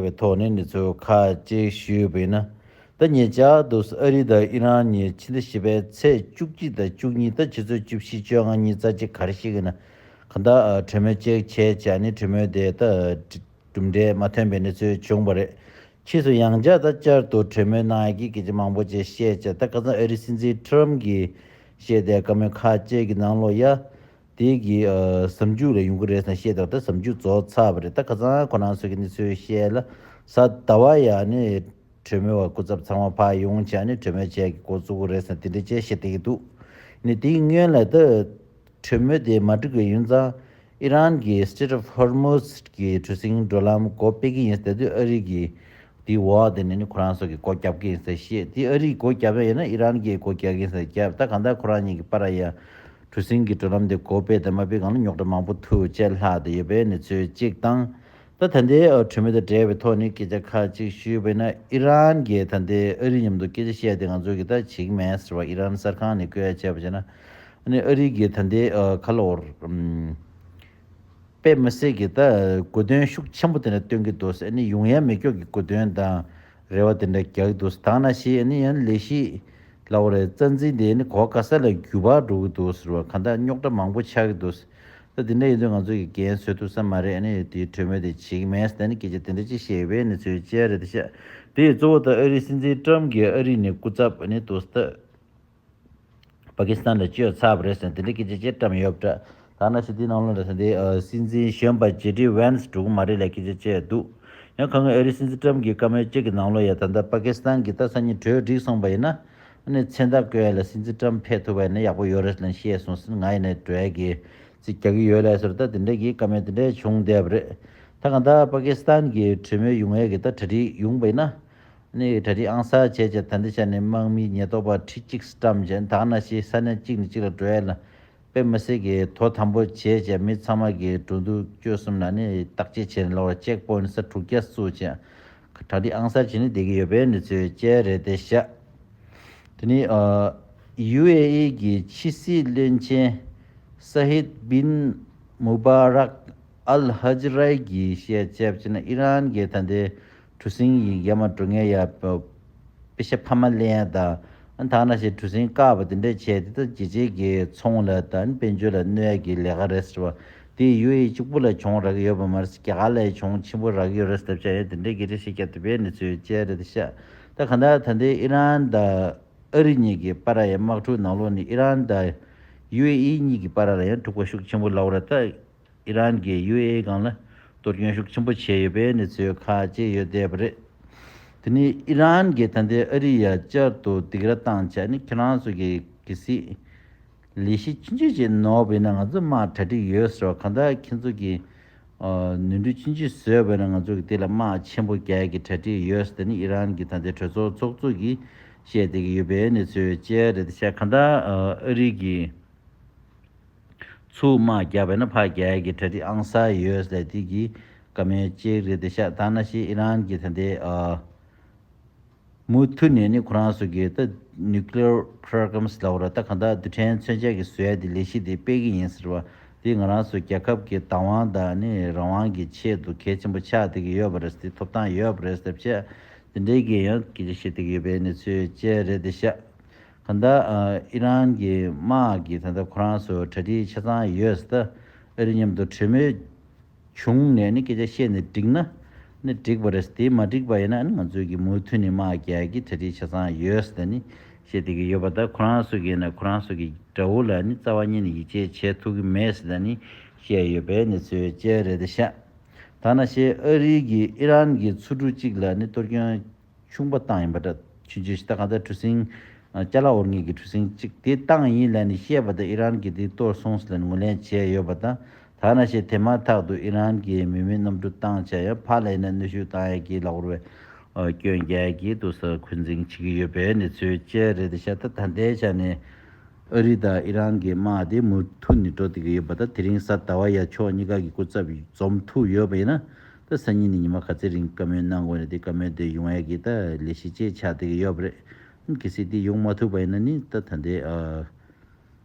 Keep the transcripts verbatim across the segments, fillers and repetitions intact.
པའི་ཐོག་ནས་གནས་ཚུལ་ཁག་ཅིག་ཞུས་པ་ཡིན་ན། ད་ཉེ་ཆར་དུ་ཨ་རི་དང་ཨི་རན་གཉིས་ཕྱི་ཟླ་བཞི་པའི་ཚེས་བཅུ་གཅིག་དང་བཅུ་གཉིས། ད་ཕྱི་ཚེས་བཅུ་བཞི་བཅོ་ལྔ་གཉིས་རྩ་ཆེ་ག་རེ་བཤད་ཀྱི་ན། གང་ལྟར་གྲོས་མོལ་ཅིག་བྱས་བྱས་ནས་གྲོས་མོལ་དེ་ད་གྲུབ་འབྲས་མ་ཐོན་པའི་གནས་ཚུལ་བྱུང་བ་རེད། ཕྱིས་སུ་ཡང་བསྐྱར་ད་བསྐྱར་དུ་གྲོས་མོལ་གནང་ཡག་གི་སྐད་ཆ་མང་པོ་ཅིག་བཤད་བྱས། ད་ཁ་སང་ཨ་རིའི་སྲིད་འཛིན་ཊམ་གྱིས་བཤད་དེ་བཀའ་མོལ་ཁག་ཅིག་གི་ནང་ལོགས་ཡ། དེ་གི་ཨ་གཟའ་མཇུག་ལ་ཡོང་གི་རེད་ཟེར་བཤད་དེ། ད་གཟའ་མཇུག་རྫོགས་ཚར་བ་རེད། ད་ཁ་སང་ཁོ་རང་ཚོ་གི་གནས་ཚུལ་བཤད་ལ། གཟའ་ཟླ་བ་ཡ་ནི་གྲོས་མོལ་བ་སྐུ་ཚབ་ཚང་མ་ཕར་ཡོང་བྱས་ནས་གྲོས་མོལ་བྱས་ཀྱི་འགོ་བཙུགས་ཀྱི་རེད་ཟེར་དེ་འདྲ་བྱས་བཤད་བསྡད་ཀྱི་འདུག་ནི་དེའི་སྔོན་ལ་ད་གྲོས་མོལ་དེ་མ་འགྲིག་པའི་ཡུན་ཙང་ཨི་རན་གྱི་Strait of Hormuz གི་གྲུ་གཟིངས་འགྲུལ་ལམ་སྒོ་ཕྱེ་གི་ཡིན་ཟེར་དུས། ཨ་རི་གི་དེའི་འོག་དེ་ནས་ནི་ཁོ་རང་ཚོ་གི་སྒོ་རྒྱབ་ཀྱི་ཡིན་ཟེར་བཤད། དེ་ཨ་རིས་སྒོ་རྒྱབ་ཡ་ཡིན་ན་ཨི་རན་གྱིས་སྒོ་རྒྱག་གི་ཡིན་ཟེར་བརྒྱབ། ད་གང་ལྟར་ཁོ་རང་གཉིས་ཀྱི་བར་ཡ་གྲུ་གཟིངས་ཀྱི་འགྲུལ་ལམ་དེ་སྒོ་ཕྱེ་དང་མ་ཕྱེ་སྒང་ལ་རྙོག་དྲ་མང་པོ་ཐུག་བྱས་ལྷག་བསྡད་ཡོད་པའི་གནས་ཚུལ་གཅིག་དང་། ད་ད་ལྟའི་ཨ་གྲོས་མོལ་དང་འབྲེལ་བའི་ཐོག་ནས་སྐད་ཆ་ཁག་ཅིག་ཞུས་པ་ཡིན་ན། ཨི་རན་གྱིས་ད་ལྟའི་ཨ་རི་མཉམ་དུ་སྐད་ཆ་བཤད་དེ་ང་ཚོ་གི་ད་བྱེད་ཀྱི་མེད་ཟེར་བ། ཨི་རན་གསར་ཁང་ནས་བཀོད་ཡ་བྱས་པ་བྱས་ན། ཨ་ནི་ཨ་རི་གིས་ད་ལྟའི་ཨ་ག་ལབ་དགོས་རེད། དཔེ་མི་སྲིད་ཀྱི་ད་དགོས་འདུན་ཤུགས་ཆེན་པོ་དེ་འདྲ་བཏོན་གྱི་འདུག་ཟེར། ཨ་ནི་ཡོང་ཡ་མེད་སྐྱོ་གི་དགོས་འདུན་དང་རེ་བ་དེ་འདྲ་རྒྱག་གི་འདུག་ཟེར། ད་ནང་བཞིན་ཨ་ནི་ཡང་ལས་གཞི་ལབ་དགོས་རེད། རྩ་འཛིན་དེ་ཨ་ནི་གོ་ག་ས་ལ་འགྱུར་བ་འགྲོ་གི་འདུག་ཟེར་བ། གང་ལྟར་རྙོག་དྲ་མང་པོ་ཆགས་ཀྱི་འདུག་ཟེར། ད་དེ་འདྲ་ཡིན་དུས་ང་ཚོ་གི་འགན་འཛིན་ཐུབ་ས་མ་རེད། ཨ་ནི་དེའི་གྲོས་མོལ་དེ་བྱེད་ཀྱི་མེད་ཟེར། ཨ་ནི་སྐད་ཆ་དེ་འདྲ་ཅིག་བཤད་ཡོད་པའི་གནས་ཚུལ་བཅས་རེད་ཤག་དེ་ཡི་གཙོ་བོ་ད་ཨ་རིའི་སྲིད་འཛིན་ཊམ་གྱིས་ཨ་རི་ནས་སྐུ་ཚབ་ཨ་ནི་འདུག་ཟེར། ད། པ་ཀི་སི་ཐན་ལ་བསྐྱོད་ཚར་བ་རེད་ཟེར་དེ་འདྲའི་སྐད་ཆ་ཅིག་བཀྲམ་ཡོད་པ་འདྲ། ད་ནང་བཞིན་དེའི་ནང་ལོགས་ལ་ད་ལྟའི་ཨ་སྲིད་འཛིན་གཞོན་པ་ཇེ་ཌི་ཝན་སི་འགྲོ་གི་མ་རེད་ལབ་སྐད་ཆ་བཅས་འདུག་ཡང་གང་ཨ་རིའི་སྲིད་འཛིན་ཊམ་གྱིས་བཀའ་མོལ་གཅིག་གི་ནང་ལོགས་ཡ། ད་ལྟ་པ་ཀི་སི་ཐན་གྱིས་ད་སང་ཉིན་གྲོས་འགྲིག་སོང་པ་ཡིན་ན། ཨ་ནི་མཚན་རྟགས་བཀོད་ཡ་ལ་སྲིད་འཛིན་ཊམ་ཕེབས་ཐུབ་པ་ཡིན་ན་ཡག་པོ་ཡོད་རེད་ལབ་བཤད་སོང་ཟེར། ང་ཡིན་ན་འགྲོ་ཡ་གི་རྩིས་རྒྱག་གི་ཡོད་ལབ་ཟེར། ད་དེ་འདྲ་གི་བཀའ་མོལ་དེ་འདྲ་བྱུང་བསྡད་པ་རེད། ད་གང་ལྟར་པ་ཀི་སི་ཐན་གྱི་གྲོས་མོལ་ཡོང་ཡ་གི་ད་གྲ་སྒྲིག་ཡོང་པ་ཡིན་ན། ནི་གྲ་སྒྲིག་ཨང་གསར་བྱས་བྱས། ད་ལྟའི་ཆ་ནས་དམག་མི་ཉེན་རྟོག་པ་ཁྲི་གཅིག་བཀྲམ་བྱས། ད་ནང་བཞིན་ས་གནས་གཅིག་ནས་གཅིག་ལ་འགྲོ་ཡ་ལ་དཔེ་མི་སྲིད་ཀྱི་དོ་དམ་པོ་བྱས་བྱས། མི་ཚང་མ་གི་འགྲོ་འདུག་སྤྱོད་གསུམ་ལ་ནི་བརྟག་དཔྱད་བྱས་ནས་ལོག་ལ་ཅེག་པོ་ཡིན་ཊི་ས་དྲུག་བརྒྱ་བཙུགས་བྱས། གྲ་སྒྲིག་ཨང་གསར་བྱས་ནས་བསྡད་ཀྱི་ཡོད་པའི་གནས་ཚུལ་བཅས་རེད་དེ་ཤག་དེ་ནི་ཨ་ཡུ་ཨེ་ཨི་གི་ཕྱི་སྲིད་བློན་ཆེན་ས་ཧིད་བིན་མུ་བ་རག་ཨལ་ཧ་ཇི་རའི་གིས་བཤད་བྱས་པ་བྱས་ན། ཨི་རན་གྱིས་ད་ལྟའི་གྲུ་གཟིངས་ཡི་ཡར་མར་འགྲོ་མཁན་ཡ་པེ་ཤ་ཕ་མ་ལེན་ཡ་དང་། ཨ་ད་ནང་བཞིན་གྲུ་གཟིངས་བཀག་པ་དེ་འདྲ་བྱས་དེ་ད་རྒྱལ་སྤྱིའི་གི་ཚོང་ལ་དང་དཔལ་འབྱོར་ལ་གནོད་ཡ་གི་ལས་ཀ་རེད་ཟེར་བ། དེ་ཡུ་ཨེ་ཨི་གཅིག་པུ་ལ་གྱོང་རག་གི་ཡོད་པ་མ་རེད། རྒྱ་གར་ལ་ཡང་གྱོང་ཆེན་པོ་རག་གི་ཡོད་རེད་ཟེར་བྱས་ཡ། དེ་འདྲའི་སྐད་ཆ་བཤད་རྒྱབ་དེ་བས་གནས་ཚུལ་བཅས་རེད་དེ་ཤག་ད་གང་ལྟར་ད་ལྟའི་ཨི་རན་དང་ཨ་རི་གཉིས་ཀྱི་བར་ཡ་དམག་འཁྲུག་ནང་ལོགས་ནས་ཨི་རན་དང་ཡུ་ཨེ་ཨི་གཉིས་ཀྱི་བར་ལ་ཡང་འཁྲུག་པ་ཤུགས་ཆེན་པོ་ལབ་དགོས་རེད། ད་ཨི་རན་གྱིས་ཡུ་ཨེ་ཨི་སྒང་ལ་གཏོར་སྐྱོན་ཤུགས་ཆེན་པོ་བྱས་ཡོད་པའི་གནས་ཚུལ་ཁག་ཅིག་ཡོད་བསྡད་པ་རེད། དེ་ནས་ཨི་རན་གྱིས་ད་ལྟའི་ཨ་རི་ཡ་བསྐྱར་དུ་སྡིགས་ར་བཏང་བྱས་ནས། ཁྱེད་རང་ཚོ་གིས་གལ་སྲིད་ལས་གཞི་ཆུང་ཆུང་ཅིག་ནོར་བ་ཡིན་ན་ང་ཚོ་དམག་གྲ་སྒྲིག་ཡོད་ཟེར་བ། གང་ལྟར་ཁྱེད་ཚོ་གིས་ཨ་ནོར་འཁྲུལ་ཆུང་ཆུང་བཟོས་པ་ཡིན་ན་ང་ཚོ་གིས་དེ་ལ་དམག་ཆེན་པོ་རྒྱག་གི་གྲ་སྒྲིག་ཡོད་ཟེར། དེ་ནི་ཨི་རན་གྱི་ད་ལྟའི་གྲོས་ཚོགས་ཚོགས་གཙོ་གིས་བཤད་བསྡད་ཀྱི་ཡོད་པའི་གནས་ཚུལ་བཅས་རེད་ཤག་གང་ལྟར་ཨ་རི་གིས་ཚུར་དམག་རྒྱག་པ་ཡིན་ན་ཕར་རྒྱག་ཡ་གི་གྲ་སྒྲིག་ཨང་གསར་ཡོད་ཟེར་དེ་གི་བཀའ་མོལ་གཅིག་རེད་དེ་ཤག་ད་ནང་བཞིན་ཨི་རན་གྱི་ད་ལྟའི་ཨ་མུ་མཐུད་ནས་ནི་ཁོ་རང་ཚོ་གི་ད་nuclear programs ལབ་དགོས་རེད། ད་གང་ལྟར་རྡུལ་ཕྲན་མཚོན་ཆ་གི་བཟོ་ཡ་དེ་ལས་གཞི་དེ་སྤེལ་གི་ཡིན་ཟེར་བ། དེ་ང་རང་ཚོ་རྒྱལ་ཁབ་ཀྱི་བདག་དབང་དང་ནི་རང་དབང་གི་ཆེད་དུ་གལ་ཆེན་པོ་ཆགས་བསྡད་ཀྱི་ཡོད་པ་རེད། དེ་ཐོབ་ཐང་ཡོད་པ་རེད་ཟེར་བྱས། དེ་འདྲའི་གི་ཡང་སྐད་ཆ་བཤད་བསྡད་ཀྱི་ཡོད་པའི་གནས་ཚུལ་བཅས་རེད་དེ་ཤག་གང་ལྟར་ཨ་ཨི་རན་གྱི་དམག་གིས་ད་ལྟ་ཁོ་རང་ཚོ་གྲ་སྒྲིག་ཆ་ཚང་ཡོད་ཟེར། ད་ཨ་རི་མཉམ་དུ་གྲོས་མོལ་བྱུང་ནས་ནི་སྐད་ཆ་བཤད་ནས་འགྲིག་ན་ནི་འགྲིག་པ་རེད། དེ་མ་འགྲིག་པ་ཡིན་ན་ནི་ང་ཚོས་ཀྱི་མུ་མཐུད་ནས་དམག་རྒྱག་གི་གྲ་སྒྲིག་ཆ་ཚང་ཡོད་ཟེར་ནི་བཤད་བསྡད་ཀྱི་ཡོད་པ། ད་ཁོ་རང་ཚོ་གིས་ན་ཁོ་རང་ཚོ་གི་དགྲ་བོ་ལ་ནི་རྩ་བ་ཉིད་ནས་ཡིད་ཆེས་བྱེད་ཐུབ་ཀྱི་མེད་ཟེར་ནི་བཤད་ཡོད་པའི་གནས་ཚུལ་བཅས་རེད་དེ་ཤག་ད་ནང་བཞིན་ཨ་རི་གིས་ཨི་རན་གྱི་མཚོ་གྲུ་གཅིག་ལ་ནི་གཏོར་སྐྱོན་ཆུང་པ་བཏང་ཡིན་པ་འདྲ། ཆུང་ཆུང་ཞིག་ད་གང་ལྟར་གྲུ་གཟིངས་ཅ་ལག་དབོར་མཁན་གྱི་གྲུ་གཟིངས་གཅིག་དེ་བཏང་ཡིན་ལབ་ནས་བཤད་པ་དང་། ཨི་རན་གྱིས་དེ་གཏོར་སོང་ཟེར་ལབ་ནས་ངོས་ལེན་བྱས་ཡོད་པ་དང་། ད་ནང་བཞིན་དེ་མ་ཐག་ཏུ་ཨི་རན་གྱིས་མི་མེད་གནམ་གྲུ་བཏང་བྱས་ཡང་ཕར་ལ་ཡིན་ན་གནོན་ཤུགས་བཏང་ཡས་ཀྱི་ལབ་དགོས་རེད། ཨ་སྐྱོན་རྒྱག་ཡས་ཀྱི་འདུག་ཟེར་འཁོན་འཛིན་བྱེད་ཀྱི་ཡོད་པའི་གནས་ཚུལ་བཅས་རེད་དེ་ཤག་ད་ད་ལྟའི་ཆ་ནས་ཨ་རི་དང་ཨི་རན་གྱི་དམག་དེ་མུ་མཐུད་ནས་འགྲོ་བསྡད་ཀྱི་ཡོད་པ་དང་། དེ་རིང་གཟའ་ཟླ་བ་ཡ་ཕྱོགས་གཉིས་ཀ་གི་སྐུ་ཚབ་འཛོམས་ཐུབ་ཡོད་པ་ཡིན་ན། ད་སང་ཉིན་ནས་ཉི་མ་ག་ཚོད་རིང་བཀའ་མོལ་གནང་དགོས་ན་དེ་བཀའ་མོལ་དེ་ཡོང་ཡ་གི་ད་ལས་གཞི་བཅས་ཆགས་བསྡད་ཀྱི་ཡོད་པ་རེད། གལ་སྲིད་དེ་ཡོང་མ་ཐུབ་པ་ཡིན་ན་ནི་ད་ད་ལྟའི་ཨ་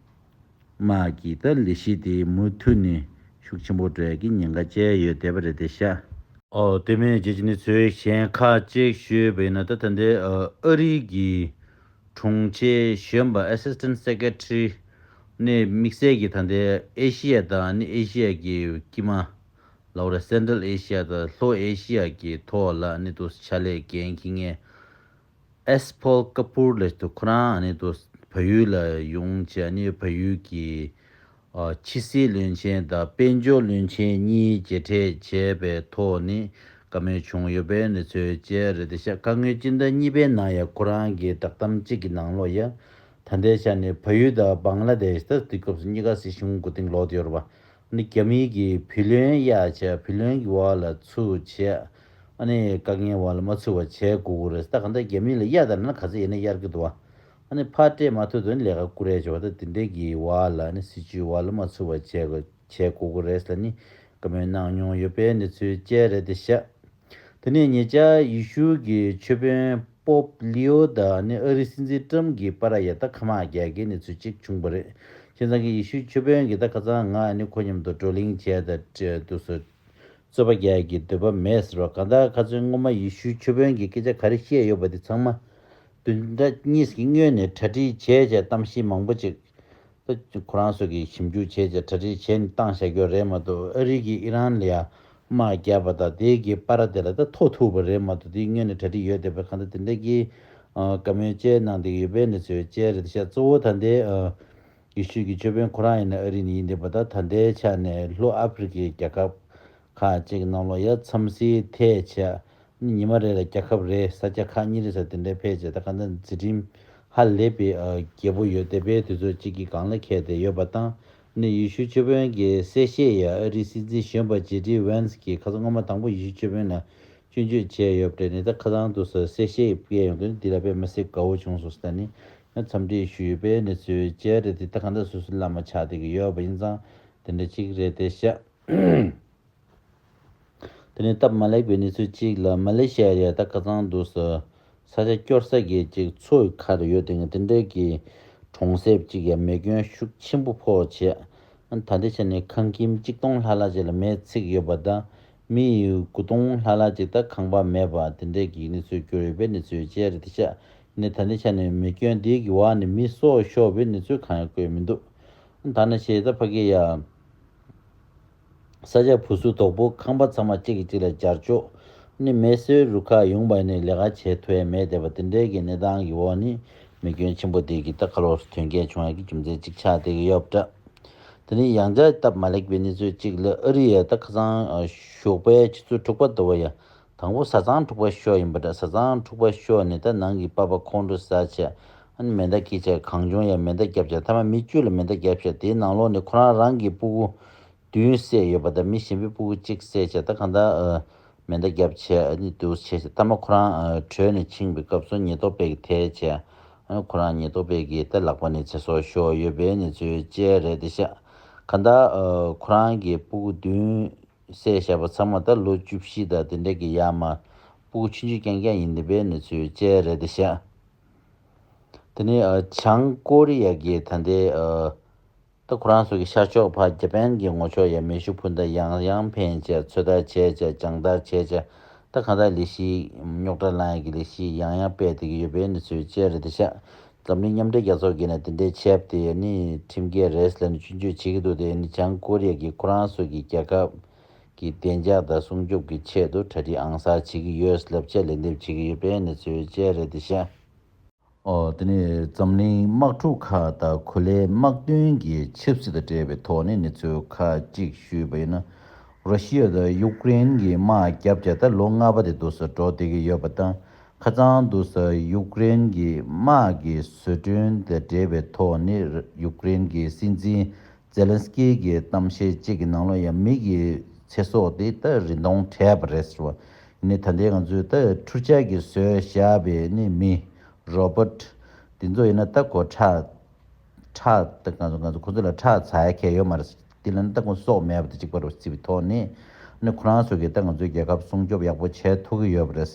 དམག་གི་ད་ལས་གཞི་དེ་མུ་མཐུད་ནས་ཤུགས་ཆེན་པོ་འགྲོ་ཡ་གི་ཉེན་ཁ་བཅས་ཡོད་བསྡད་པ་རེད་དེ་ཤག་ཨོ། དེ་མིན་རྒྱལ་སྤྱི་གནས་ཚུལ་གཞན་ཁག་ཅིག་ཞུས་པ་ཡིན་ན། ད་ད་ལྟའི་ཨ་ཨ་རི་གི་དྲུང་ཆེ་གཞོན་པ་Assistant Secretary ནས་དམིགས་བསལ་གྱི་ད་ལྟའི་ཨེ་ཤི་ཡ་དང་ནི་ཨེ་ཤི་ཡ་གི་དཀྱིལ་མ་ལབ་ར། Central Asia དང་ལྷོ་ཨེ་ཤི་ཡ་གི་ཐོག་ལ་ནི་དུ་ཕྱག་ལས་འགན་འཁྱེར་མཁན་ཨེས་ཕོལ་ཀ་པུར་ལབ་དུས་ཁོ་རང་ཨ་ནི་དུ་བལ་ཡུལ་ལ་ཡོང་བྱས། ཨ་ནི་བལ་ཡུལ་གྱི་ཨ་ཕྱི་སྲིད་བློན་ཆེན་དང་དཔལ་འབྱོར་བློན་ཆེན་གཉིས་མཇལ་འཕྲད་བྱས་པའི་ཐོག་ནས་བཀའ་མོལ་བྱུང་ཡོད་པའི་གནས་ཚུལ་བཅས་རེད་དེ་ཤག་དཀའ་ངལ་སྤྱི་ཟླ་གཉིས་པའི་ནང་ཡང་ཁོ་རང་གི་བསྒྲགས་གཏམ་གཅིག་གི་ནང་ལོགས་ཡ། ད་ལྟའི་ཆ་ནས་བལ་ཡུལ་དང་བང་ལ་དེ་ཤ་ད་དུས་སྐབས་སུ་གཉིས་ཀ་སྲིད་གཞུང་མགོ་རྟིང་ལོག་བསྡད་ཡོད་རེད་པ། ཨ་ནི་རྒྱ་མིའི་གི་བུ་ལོན་གཡར་བྱས། བུ་ལོན་གྱི་འོག་ལ་ཚུད་བྱས། ཨ་ནི་དཀའ་ངལ་འོག་ལ་མ་ཚུད་པ་བྱས་དགོས་ཀྱི་རེད། ད་གང་ལྟར་རྒྱ་མི་ལ་གཡར་ད་ན་ག་ཚོད་ཡིན་ན་གཡར་གྱི་འདུག་བ། ཨ་ནི་ཕར་སྤྲད་མ་ཐུབ་དུས་ལས་ཀ་བསྐུར་ཡས་བྱས་པ། ད་དེ་འདྲའི་གི་འོག་ལ་ཨ་ནི་སྲིད་ཇུས་འོག་ལ་མ་ཚུད་པ་བྱས་དགོས་བྱས་དགོས་ཀྱི་རེད་ལབ་ནི་བཀའ་མོལ་གནང་མྱོང་ཡོད་པའི་གནས་ཚུལ་བཅས་རེད་དེ་ཤག་དེ་ནས་ཉེ་ཆར་ཡེ་ཤུ་གི་ཆོས་དཔོན་པོབ་ལིའོ་དང་ནི་ཨ་རིའི་སྲིད་འཛིན་ཏྲམ་གྱི་བར་ཡ་ད་ཁ་མ་རྒྱག་གི་གནས་ཚུལ་གཅིག་བྱུང་པ་རེད། བྱས་ཙང་གི་ཡེ་ཤུའི་ཆོས་དཔོན་གྱིས་ད་ཁ་སང་ང་ཨ་ནི་ཁོ་མཉམ་དུ་བགྲོ་གླེང་བྱས་དང་འབྲེལ་དུས་སུ་རྩོད་པ་རྒྱག་གི་འདོད་པ་མེད་ཟེར་བ། གང་ལྟར་ཁ་སང་སྔོན་མ་ཡེ་ཤུའི་ཆོས་དཔོན་གྱིས་སྐད་ཆ་ག་རེ་བཤད་ཡོད་པ་དེ་ཚང་མ་བདུན་ཕྲག་གཉིས་ཀྱི་སྔོན་ནས་གྲ་སྒྲིག་བྱས་བྱས་གཏམ་བཤད་མང་པོ་ཅིག་ད་ཁོ་རང་ཚོ་གིས་ཞིབ་འཇུག་བྱས་བྱས་གྲ་སྒྲིག་བྱས་ནས་བཏང་བཞག་ཡོད་རེད་མ་གཏོགས། ཨ་རི་གིས་ཨི་རན་ལ་ཡ་དམག་བརྒྱབ་པ་དང་དེ་གི་བར་དེ་ལ་ད་ཐོག་ཐུག་པ་རེད་མ་གཏོགས། དེའི་སྔོན་ནས་གྲ་སྒྲིག་ཡོད་བསྡད་པ། གང་ལྟར་དེ་འདྲ་གི་ཨ་བཀའ་མོལ་བཅས་གནང་བསྡད་ཡོད་པའི་གནས་ཚུལ་བཅས་རེད་ཤག་གཙོ་བོ་ད་ལྟའི་ཨ་ཡེ་ཤུ་གི་ཆོས་དཔོན་ཁོ་རང་ཡིན་ན་ཨ་རི་ནས་ཡིན་བསྡད་པ། ད་ད་ལྟའི་ཆ་ནས་ལྷོ་ཨ་ཕི་རི་ཀའི་རྒྱལ་ཁབ་ཁག་ཅིག་གི་ནང་ལོགས་ཡ་འཚམས་གཟིགས་ཐད་བྱས། ཉི་མ་རེ་ལ་རྒྱལ་ཁབ་རེ་ས་ཆ་ཁག་གཉིས་རེ་ས་དེ་འདྲ་ཕེབས་བྱས། ད་གང་ལྟར་འཛིན་རིམ་ཧ་ལས་པའི་ཨ་རྒྱས་པོ་ཡོད་བསྡད་པའི་དུས་ཚོད་ཅིག་གི་སྒང་ལ་འཁེལ་བསྡད་ཡོད་པ་དང་། ནི་ཡེ་ཤུ་ཆོས་དཔོན་གྱི་གསལ་བཤད་ཡ་ཨ་རིའི་སྲིད་འཛིན་གཞོན་པ་ཇེ་ཌི་ཝན་སི་གིས་ཁ་སང་སྔོན་མ་དང་པོ་ཡེ་ཤུ་ཆོས་དཔོན་ལ་སྐྱོན་བརྗོད་བྱས་ཡོད་པ་རེད། ནི་ད་ཁ་སང་དུས་སུ་གསལ་བཤད་སྤེལ་ཡོང་དུས་འདི་ལ་དཔེ་མི་སྲིད་དགའ་བོ་བྱུང་སོང་ཟེར། ད་ནི་ཡང་འཚམས་འདྲི་ཞུས་ཡོད་པའི་གནས་ཚུལ་བཅས་རེད་དེ། ད་གང་ལྟར་སོ་སོ་བླ་མ་ཆགས་བསྡད་ཀྱི་ཡོད་པ་ཡིན་ཙང་དེ་འདྲ་ཅིག་རེད་བསྡད་ཤག་དེ་ནས་སྟབས་མ་ལེགས་པའི་གནས་ཚུལ་གཅིག་ལ། མ་ལེ་ཤི་ཡ་ཡ་ད་ཁ་སང་དུས་སུ་ས་ཆ་སྐྱོ་ས་གི་ཅིག་མཚོ་ཡི་ཁར་ཡོད་དེ་ནི་དེ་འདྲའི་གི་གྲོང་གསེབ་ཅིག་ཡ་མེ་སྐྱོན་ཤུགས་ཆེན་པོ་ཕོག་བྱས། ད་ལྟའི་ཆ་ནས་ཁང་ཁྱིམ་གཅིག་སྟོང་ལྷག་ལྷག་ཅིག་ལ་མེ་ཚིག་ཡོད་པ་དང་། མི་ཡི་དགུ་སྟོང་ལྷག་ལྷག་ཅིག་ད་ཁང་པ་མེད་པ་དེ་འདྲའི་གི་གནས་ཚུལ་གྱུར་ཡོད་པའི་གནས་ཚུལ་བཅས་རེད་དེ་ཤག་ནི་ད་ལྟའི་ཆ་ནས་མེ་སྐྱོན་འདི་གི་འོག་ནས་མི་སྲོག་ཤོར་བའི་གནས་ཚུལ་གང་ཡང་བཀོད་མི་འདུག་ད་ནི་ཞེས་ད་ཕ་གི་ཡ། ས་ཆ་བུ་སུ་དོག་པོ། ཁང་པ་ཚང་མ་གཅིག་གིས་གཅིག་ལ་སྦྱར་ཆོག་ནི་མེ་གསོད་རུ་ཁག་ཡོང་བ་ནི་ལས་ཀ་བྱེད་ཐུབ་ཡ་མེད་བསྡད་པ། དེ་འདྲའི་གི་གནས་སྟངས་ཀྱི་འོག་ནི་མེ་སྐྱོན་ཆེན་པོ་དེ་གི་ད་ཁ་ལོ་ཐོན་སྐྱེད་བྱུང་ཡ་གི་རྒྱུ་མཚན་གཅིག་ཆགས་བསྡད་ཀྱི་ཡོད་པ་འདྲ། དེ་ནི་ཡང་བསྐྱར་སྟབས་མ་ལེགས་པའི་གནས་ཚུལ་གཅིག་ལ། ཨ་རི་ཡ་ད་ཁ་སང་ཞོགས་པའི་ཆུ་ཚོད་དྲུག་པ་དུ་བ་ཡ། དང་པོ་བཟའ་ཚང་འཁྲུག་པ་ཤོར་ཡིན་པ་འདྲ། བཟའ་ཚང་འཁྲུག་པ་ཤོར་ནས་ད་ནང་གི་པགས་པ་ཁོང་ཁྲོ་ཟ་བྱས། ཨ་ནི་མེ་མདའ་འཁྱེར་བྱས་གང་བྱུང་ཡ་མེ་མདའ་བརྒྱབ་བྱས། མཐའ་མ་མི་བཅུ་ལ་མེ་མདའ་བརྒྱབ་བྱས། དེའི་ནང་ལོགས་ནས་ཁོ་རང་རང་གི་སྤུ་གུ་བདུན་བསད་ཡོད་པ་དང་མི་གཞན་པའི་སྤུ་གུ་གཅིག་བསད་བྱས། ད་གང་ལྟར་ཨ་མེ་མདའ་བརྒྱབ་བྱས་ཨ་ནི་འདུག་བྱས་བྱས། མཐའ་མ་ཁོ་རང་ཨ་བྲོས་ནས་ཕྱིན་པའི་སྐབས་སུ་ཉེན་རྟོག་པས་ཀྱིས་དེད་བྱས། ཨ་ནི་ཁོ་རང་ཉེན་རྟོག་པས་ཀྱིས་ད་ལག་པ་ནས་ཚེ་སྲོག་ཤོར་ཡོད་པའི་གནས་ཚུལ་བཅས་རེད་དེ་ཤག་གང་ལྟར་ཨ་ཁོ་རང་གི་སྤུ་གུ་བདུན་བསད་བཞག་པ་ཚང་མ་ད་ལོ་བཅུ་བཞི་དང་དེ་འདྲ་གི་ཡར་མར་སྤུ་གུ་ཆུང་ཆུང་རྐྱང་རྐྱང་ཡིན་བསྡད་པའི་གནས་ཚུལ་བཅས་རེད་དེ་ཤག་དེ་ནས་ཨ་བྱང་ཀོ་རི་ཡ་གིས་ད་ལྟའི་ཨ་ད་ཁོ་རང་ཚོ་གི་ཤར་ཕྱོགས་ཕར་ཇ་པན་གྱི་ངོ་ཕྱོགས་ཡ་མེ་ཤུགས་འཕུར་མདའ་ཡང་ཡང་འཕེན་བྱས། ཚོད་ལྟ་བྱས་བྱས། སྦྱང་བརྡར་བྱས་བྱས། ད་གང་ལྟར་ལས་གཞི་རྙོག་དྲ་ལངས་ཡ་གི་ལས་གཞི་ཡང་ཡང་སྤེལ་བསྡད་ཀྱི་ཡོད་པའི་གནས་ཚུལ་བཅས་རེད་དེ་ཤག་འཛམ་གླིང་མཉམ་འབྲེལ་རྒྱལ་ཚོགས་ཀྱིས་ནི་དེ་འདྲའི་བྱས་པ་དེ་ནི་ཁྲིམས་འགལ་རེད་ལབ་ནས་སྐྱོན་བརྗོད་བྱེད་ཀྱི་འདུག་དེ་ནི་བྱང་ཀོ་རི་ཡ་གིས་ཁོ་རང་ཚོ་གི་རྒྱལ་ཁབ་ཀྱི་བདེ་འཇགས་དང་སྲུང་སྐྱོབ་ཀྱི་ཆེད་དུ་གྲ་སྒྲིག་ཨང་གསར་བྱེད་ཀྱི་ཡོད་ལབ་བྱས་ལན་འདེབས་བྱེད་ཀྱི་ཡོད་པའི་གནས་ཚུལ་བཅས་རེད་དེ་ཤག་ཨོ། དེ་ནས་འཛམ་གླིང་དམག་འཁྲུག་ཁག་དང་གོ་ལའི་དམག་དོན་གྱི་ཆབ་སྲིད་དང་འབྲེལ་བའི་ཐོག་ནས་གནས་ཚུལ་ཁག་ཅིག་ཞུས་པ་ཡིན་ན། ར་ཤི་ཡ་དང་ཡུཀ་རེན་གྱི་དམག་བརྒྱབ་བྱས་ད་ལོ་ལྔ་པ་དེ་འདུག་སེ་འགྲོ་བསྡད་ཀྱི་ཡོད་པ་དང་། ཁ་སང་འདུག་སེ་ཡུཀ་རེན་གྱི་དམག་གི་བཟོ་སྐྲུན་དང་འབྲེལ་བའི་ཐོག་ནས་ཡུཀ་རེན་གྱི་སྲིད་འཛིན་ཛེ་ལན་སི་ཀི་གི་གཏམ་བཤད་ཅིག་གི་ནང་ལོགས་ཡ་མི་གི་ཚེ་སྲོག་དེ་ད་རིན་གོང་བྲལ་བ་རེད་ཟེར་བ། ནི་ད་ལྟའི་ང་ཚོའི་ད་འཕྲུལ་ཆས་ཀྱིས་བཟོས་བཞག་པའི་ནི་མི་རོ་བོཊ་དེ་ཚོ་ཡིན་ན་ད་གོ་ཁྲག་ཁྲག་ད་ང་ཚོ་ང་ཚོ་ཁོ་ཚོ་ལ་ཁྲག་འཛག་ཡ་གང་ཡང་ཡོད་མ་རེད། དེ་ལ་ནི་ད་ཁོ་སྲོག་མེད་པ་དང་གཅིག་པ་རེད་བརྩིས་པའི་ཐོག་ནས་ནི་ཁོ་རང་ཚོ་གིས་ད་ང་ཚོའི་རྒྱལ་ཁབ་སྲུང་སྐྱོབ་ཡག་པོ་བྱེད་ཐུབ་ཀྱི་ཡོད་པ་རེད།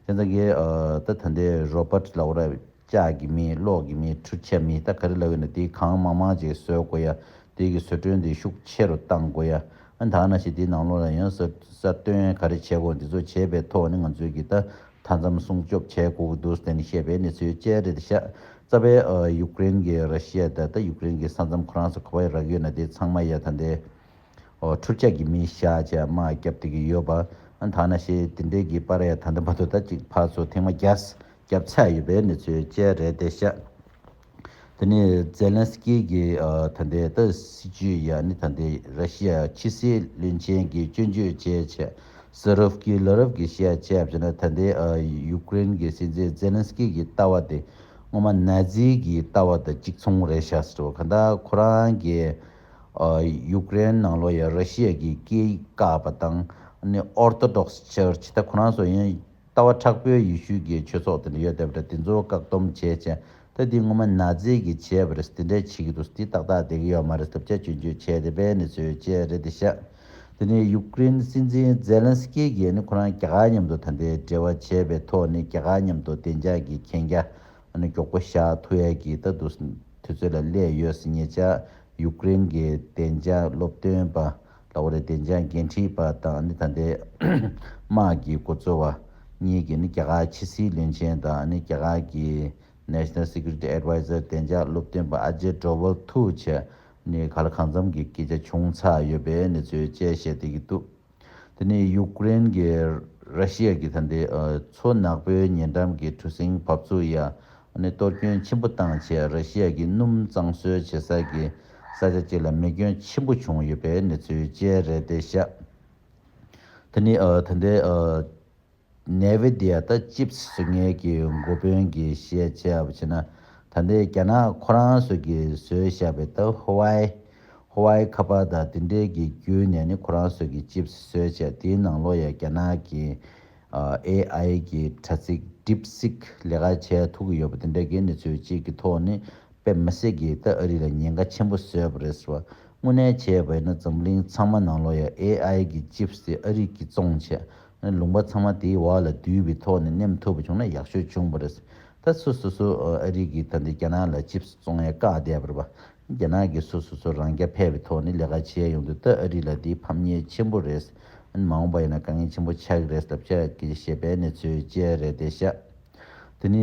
དེ་ཚོ་གིས་ཨ་ད་ད་ལྟའི་རོ་བོཊ་ལབ་དགོས་རེད། ལྕགས་ཀྱི་མི་གློག་གི་མི་འཕྲུལ་ཆས་མི་ད་ག་རེ་ལབ་ཡོད་ན་དེ་གང་མང་མང་ཅིག་བཟོ་དགོས་ཡ། དེ་གི་བཟོ་སྐྲུན་དེ་ཤུགས་ཆེ་རུ་གཏང་དགོས་ཡ། ཨ་ནི་ད་ནང་བཞིན་དེའི་ནང་ལོགས་ལ་ཡང་གསར་གསར་གཏོད་ག་རེ་བྱེད་དགོས་འདི་ཚོ་བྱས་པའི་ཐོག་ནས་ང་ཚོས་ཀྱི་ད་མཐའ་མཚམས་སྲུང་སྐྱོབ་བྱེད་དགོས་ཀྱི་འདུག་ཟེར་ནས་བཤད་པའི་གནས་ཚུལ་བཅས་རེད་ཤག་རྩ་བའི་ཨ་ཡུཀ་རེན་གྱི་ར་ཤི་ཡ་དང་ད་ཡུཀ་རེན་གྱི་ས་མཚམས་ཁོ་རང་ཚོ་ག་པར་རག་ཡོད་ན་དེ་ཚང་མ་ཡ་ད་ལྟའི་ཨོ་འཕྲུལ་ཆས་ཀྱི་མི་བཞག་བྱས་དམག་བརྒྱབ་བསྡད་ཀྱི་ཡོད་པ། ཨ་ནི་ད་ནང་བཞིན་དེ་འདྲའི་གི་པར་ཡ་ད་ལྟ་བར་དུ་ད་ཅིག་ཕར་ཚུར་ཐེངས་མ་བརྒྱ་བརྒྱབ་ཚར་ཡོད་པའི་གནས་ཚུལ་བཅས་རེད་བསྡད་ཤག་དེ་ནས་ཛེ་ལན་སི་ཀི་གི་ཨ་ད་ལྟའི་ད་སྲིད་ཇུས་ཡ་ནི་ད་ལྟའི་ར་ཤི་ཡ་ཕྱི་སྲིད་བློན་ཆེན་གྱིས་སྐྱོན་བརྗོད་བྱས་བྱས་སི་རོབ་ཀི་ལ་རོབ་ཀྱིས་བཤད་བྱས་བྱས་ན་ད་ལྟའི་ཨ་ཡུཀ་རེན་གྱི་སྲིད་འཛིན་ཛེ་ལན་སི་ཀི་གི་ལྟ་བ་དེ་སྔོན་མ་ན་ཛི་གི་ལྟ་བ་དང་གཅིག་མཚུངས་རེད་ཤག་ཟེར་བ་ག་ད་ཁོ་རང་གི་ཨ་ཡུཀ་རེན་ནང་ལོགས་ཡ་ར་ཤི་ཡ་གི་སྐད་བཀག་པ་དང་ནི་ཨོར་ཐོ་ཌོག་སི་ཆར་ཆི་ད་ཁོ་རང་ཚོ་ཡང་ལྟ་བ་དྲག་པོའི་ཡེ་ཤུ་གི་ཆོས་ཚོགས་དེ་འདྲ་ཡོད་བསྡད་པ་འདྲ་དེ་ཚོ་བཀག་སྡོམ་བྱས་བྱས་ད་དེ་སྔོན་མ་ན་ཛི་གིས་བྱས་པ་རེད། དེ་འདྲའི་བྱེད་ཀྱི་འདུག་དེ་ཏག་ཏག་བསྡད་ཀྱི་ཡོད་མ་རེད་ཟེར་བྱས་སྐྱོན་བརྗོད་བྱས་བསྡད་པའི་གནས་ཚུལ་བཅས་རེད་དེ་ཤག་དེ་ནས་ཡུཀ་རེན་སྲིད་འཛིན་ཛེ་ལན་སི་ཀི་གིས་ནི་ཁོ་རང་རྒྱ་གར་མཉམ་དུ་ད་ལྟའི་འབྲེལ་བ་བྱས་པའི་ཐོག་ནས་རྒྱ་གར་མཉམ་དུ་བདེ་འཇགས་ཀྱི་མཁྱེན་རྒྱ་ཨ་ནི་མགྱོགས་པོ་བཞག་ཐུབ་ཡས་ཀྱི་ད་དུ་དུས་ཚོད་ལ་སླེབས་ཡོད་ཟེར་ཉེ་ཆར་ཡུཀ་རེན་གྱི་བདེ་འཇགས་སློབ་སྟོན་པ་ལ་འོ་རེད་བདེ་འཇགས་འགན་འཁྲི་པ་དང་ཨ་ནི་ད་ལྟའི་དམག་གི་འགོ་གཙོ་བ་གཉིས་ཀྱིས་ནི་རྒྱ་གར་ཕྱི་སྲིད་བློན་ཆེན་དང་ཨ་ནི་རྒྱ་གར་གྱི་National Security Advisor བདེ་འཇགས་སློབ་སྟོན་པ་ཨ་ཇེ་ཌོ་ཝལ་ཐུག་བྱས་ནས་ག་ལ་གང་འཚམ་གྱི་སྐད་ཆ་བྱུང་ཚར་ཡོད་པའི་གནས་ཚུལ་བཅས་བཤད་བསྡད་ཀྱི་འདུག་དེ་ནས་ཡུཀ་རེན་གྱིས་ར་ཤི་ཡ་གི་ད་ལྟའི་ཨ་མཚོ་ནག་པོའི་ཉེ་འགྲམ་གྱི་གྲུ་གཟིངས་འབབ་ཚུགས་ཡ་ཨ་ནི་གཏོར་སྐྱོན་ཆེན་པོ་བཏང་བྱས་ར་ཤི་ཡ་གི་སྣུམ་གཙང་བཟོ་བྱེད་ས་གི་ས་ཆ་གཅིག་ལ་མེ་སྐྱོན་ཆེན་པོ་བྱུང་ཡོད་པའི་གནས་ཚུལ་བཅས་རེད་བསྡད་ཤག་དེ་ནི་ཨ་ད་ལྟའི་ཨ་ནེ་ཝི་ཌི་ཡ་ད་ཅིབ་སི་བཟོ་མཁན་གྱི་འགོ་དཔོན་གྱིས་བཤད་བྱས་པ་བྱས་ན་ད་ལྟའི་རྒྱ་ནག་ཁོ་རང་ཚོ་གིས་བཟོས་བཞག་པའི་ད་ཧོ་ཝའི་ཧོ་ཝའི་ཁ་པར་དང་དེ་འདྲའི་གི་བརྒྱུད་ནས་ནི་ཁོ་རང་ཚོ་གི་ཅིབ་སི་བཟོས་བྱས་དེའི་ནང་ལོགས་ཡ་རྒྱ་ནག་གི་ཨ་ཨེ་ཨའི་གི་དྲ་ཚིགས་ཌིབ་སིག་ལས་ཀ་བྱས་ཐུབ་ཀྱི་ཡོད་པ་དེ་འདྲ་གི་གནས་ཚུལ་གཅིག་གི་ཐོག་ནས་དཔེ་མི་སྲིད་ཀྱི་ད་ཨ་རི་ལ་ཉེན་ཁ་ཆེན་པོ་བཟོས་པ་རེད་ཟེར་བ། དངོས་གནས་བྱས་པ་ཡིན་ན་འཛམ་གླིང་ཚང་མ་ནང་ལོགས་ཡ་ཨེ་ཨའི་གི་ཅིབ་སི་དེ་ཨ་རི་གིས་བཙོངས་བྱས་ལུང་པ་ཚང་མ་དེའི་འོག་ལ་བསྡུས་པའི་ཐོག་ནས་མནན་ཐུབ་པ་བྱུང་ན་ཡག་ཤོས་བྱུང་བ་རེད། ད་སོ་སོ་སོ་ཨ་རི་གིས་ད་འདི་རྒྱ་ནག་ལ་ཅིབ་སི་བཙོང་ཡ་བཀག་བསྡད་པ་རེད་པ། རྒྱ་ནག་གིས་སོ་སོ་སོ་རང་རྐྱ་འཕེར་བའི་ཐོག་ནས་ལས་ཀ་བྱས་ཡོང་དུས་ད་ཨ་རི་ལ་འདི་ཕམ་ཉེས་ཆེན་པོ་རེད། མ་འོངས་པ་ཡིན་ན་དཀའ་ངལ་ཆེན་པོ་ཆགས་ཀྱི་རེད་ཟེར་བྱས་ཀྱི་བཤད་པའི་གནས་ཚུལ་བཅས་རེད་བསྡད་ཤག་དེ་ནས་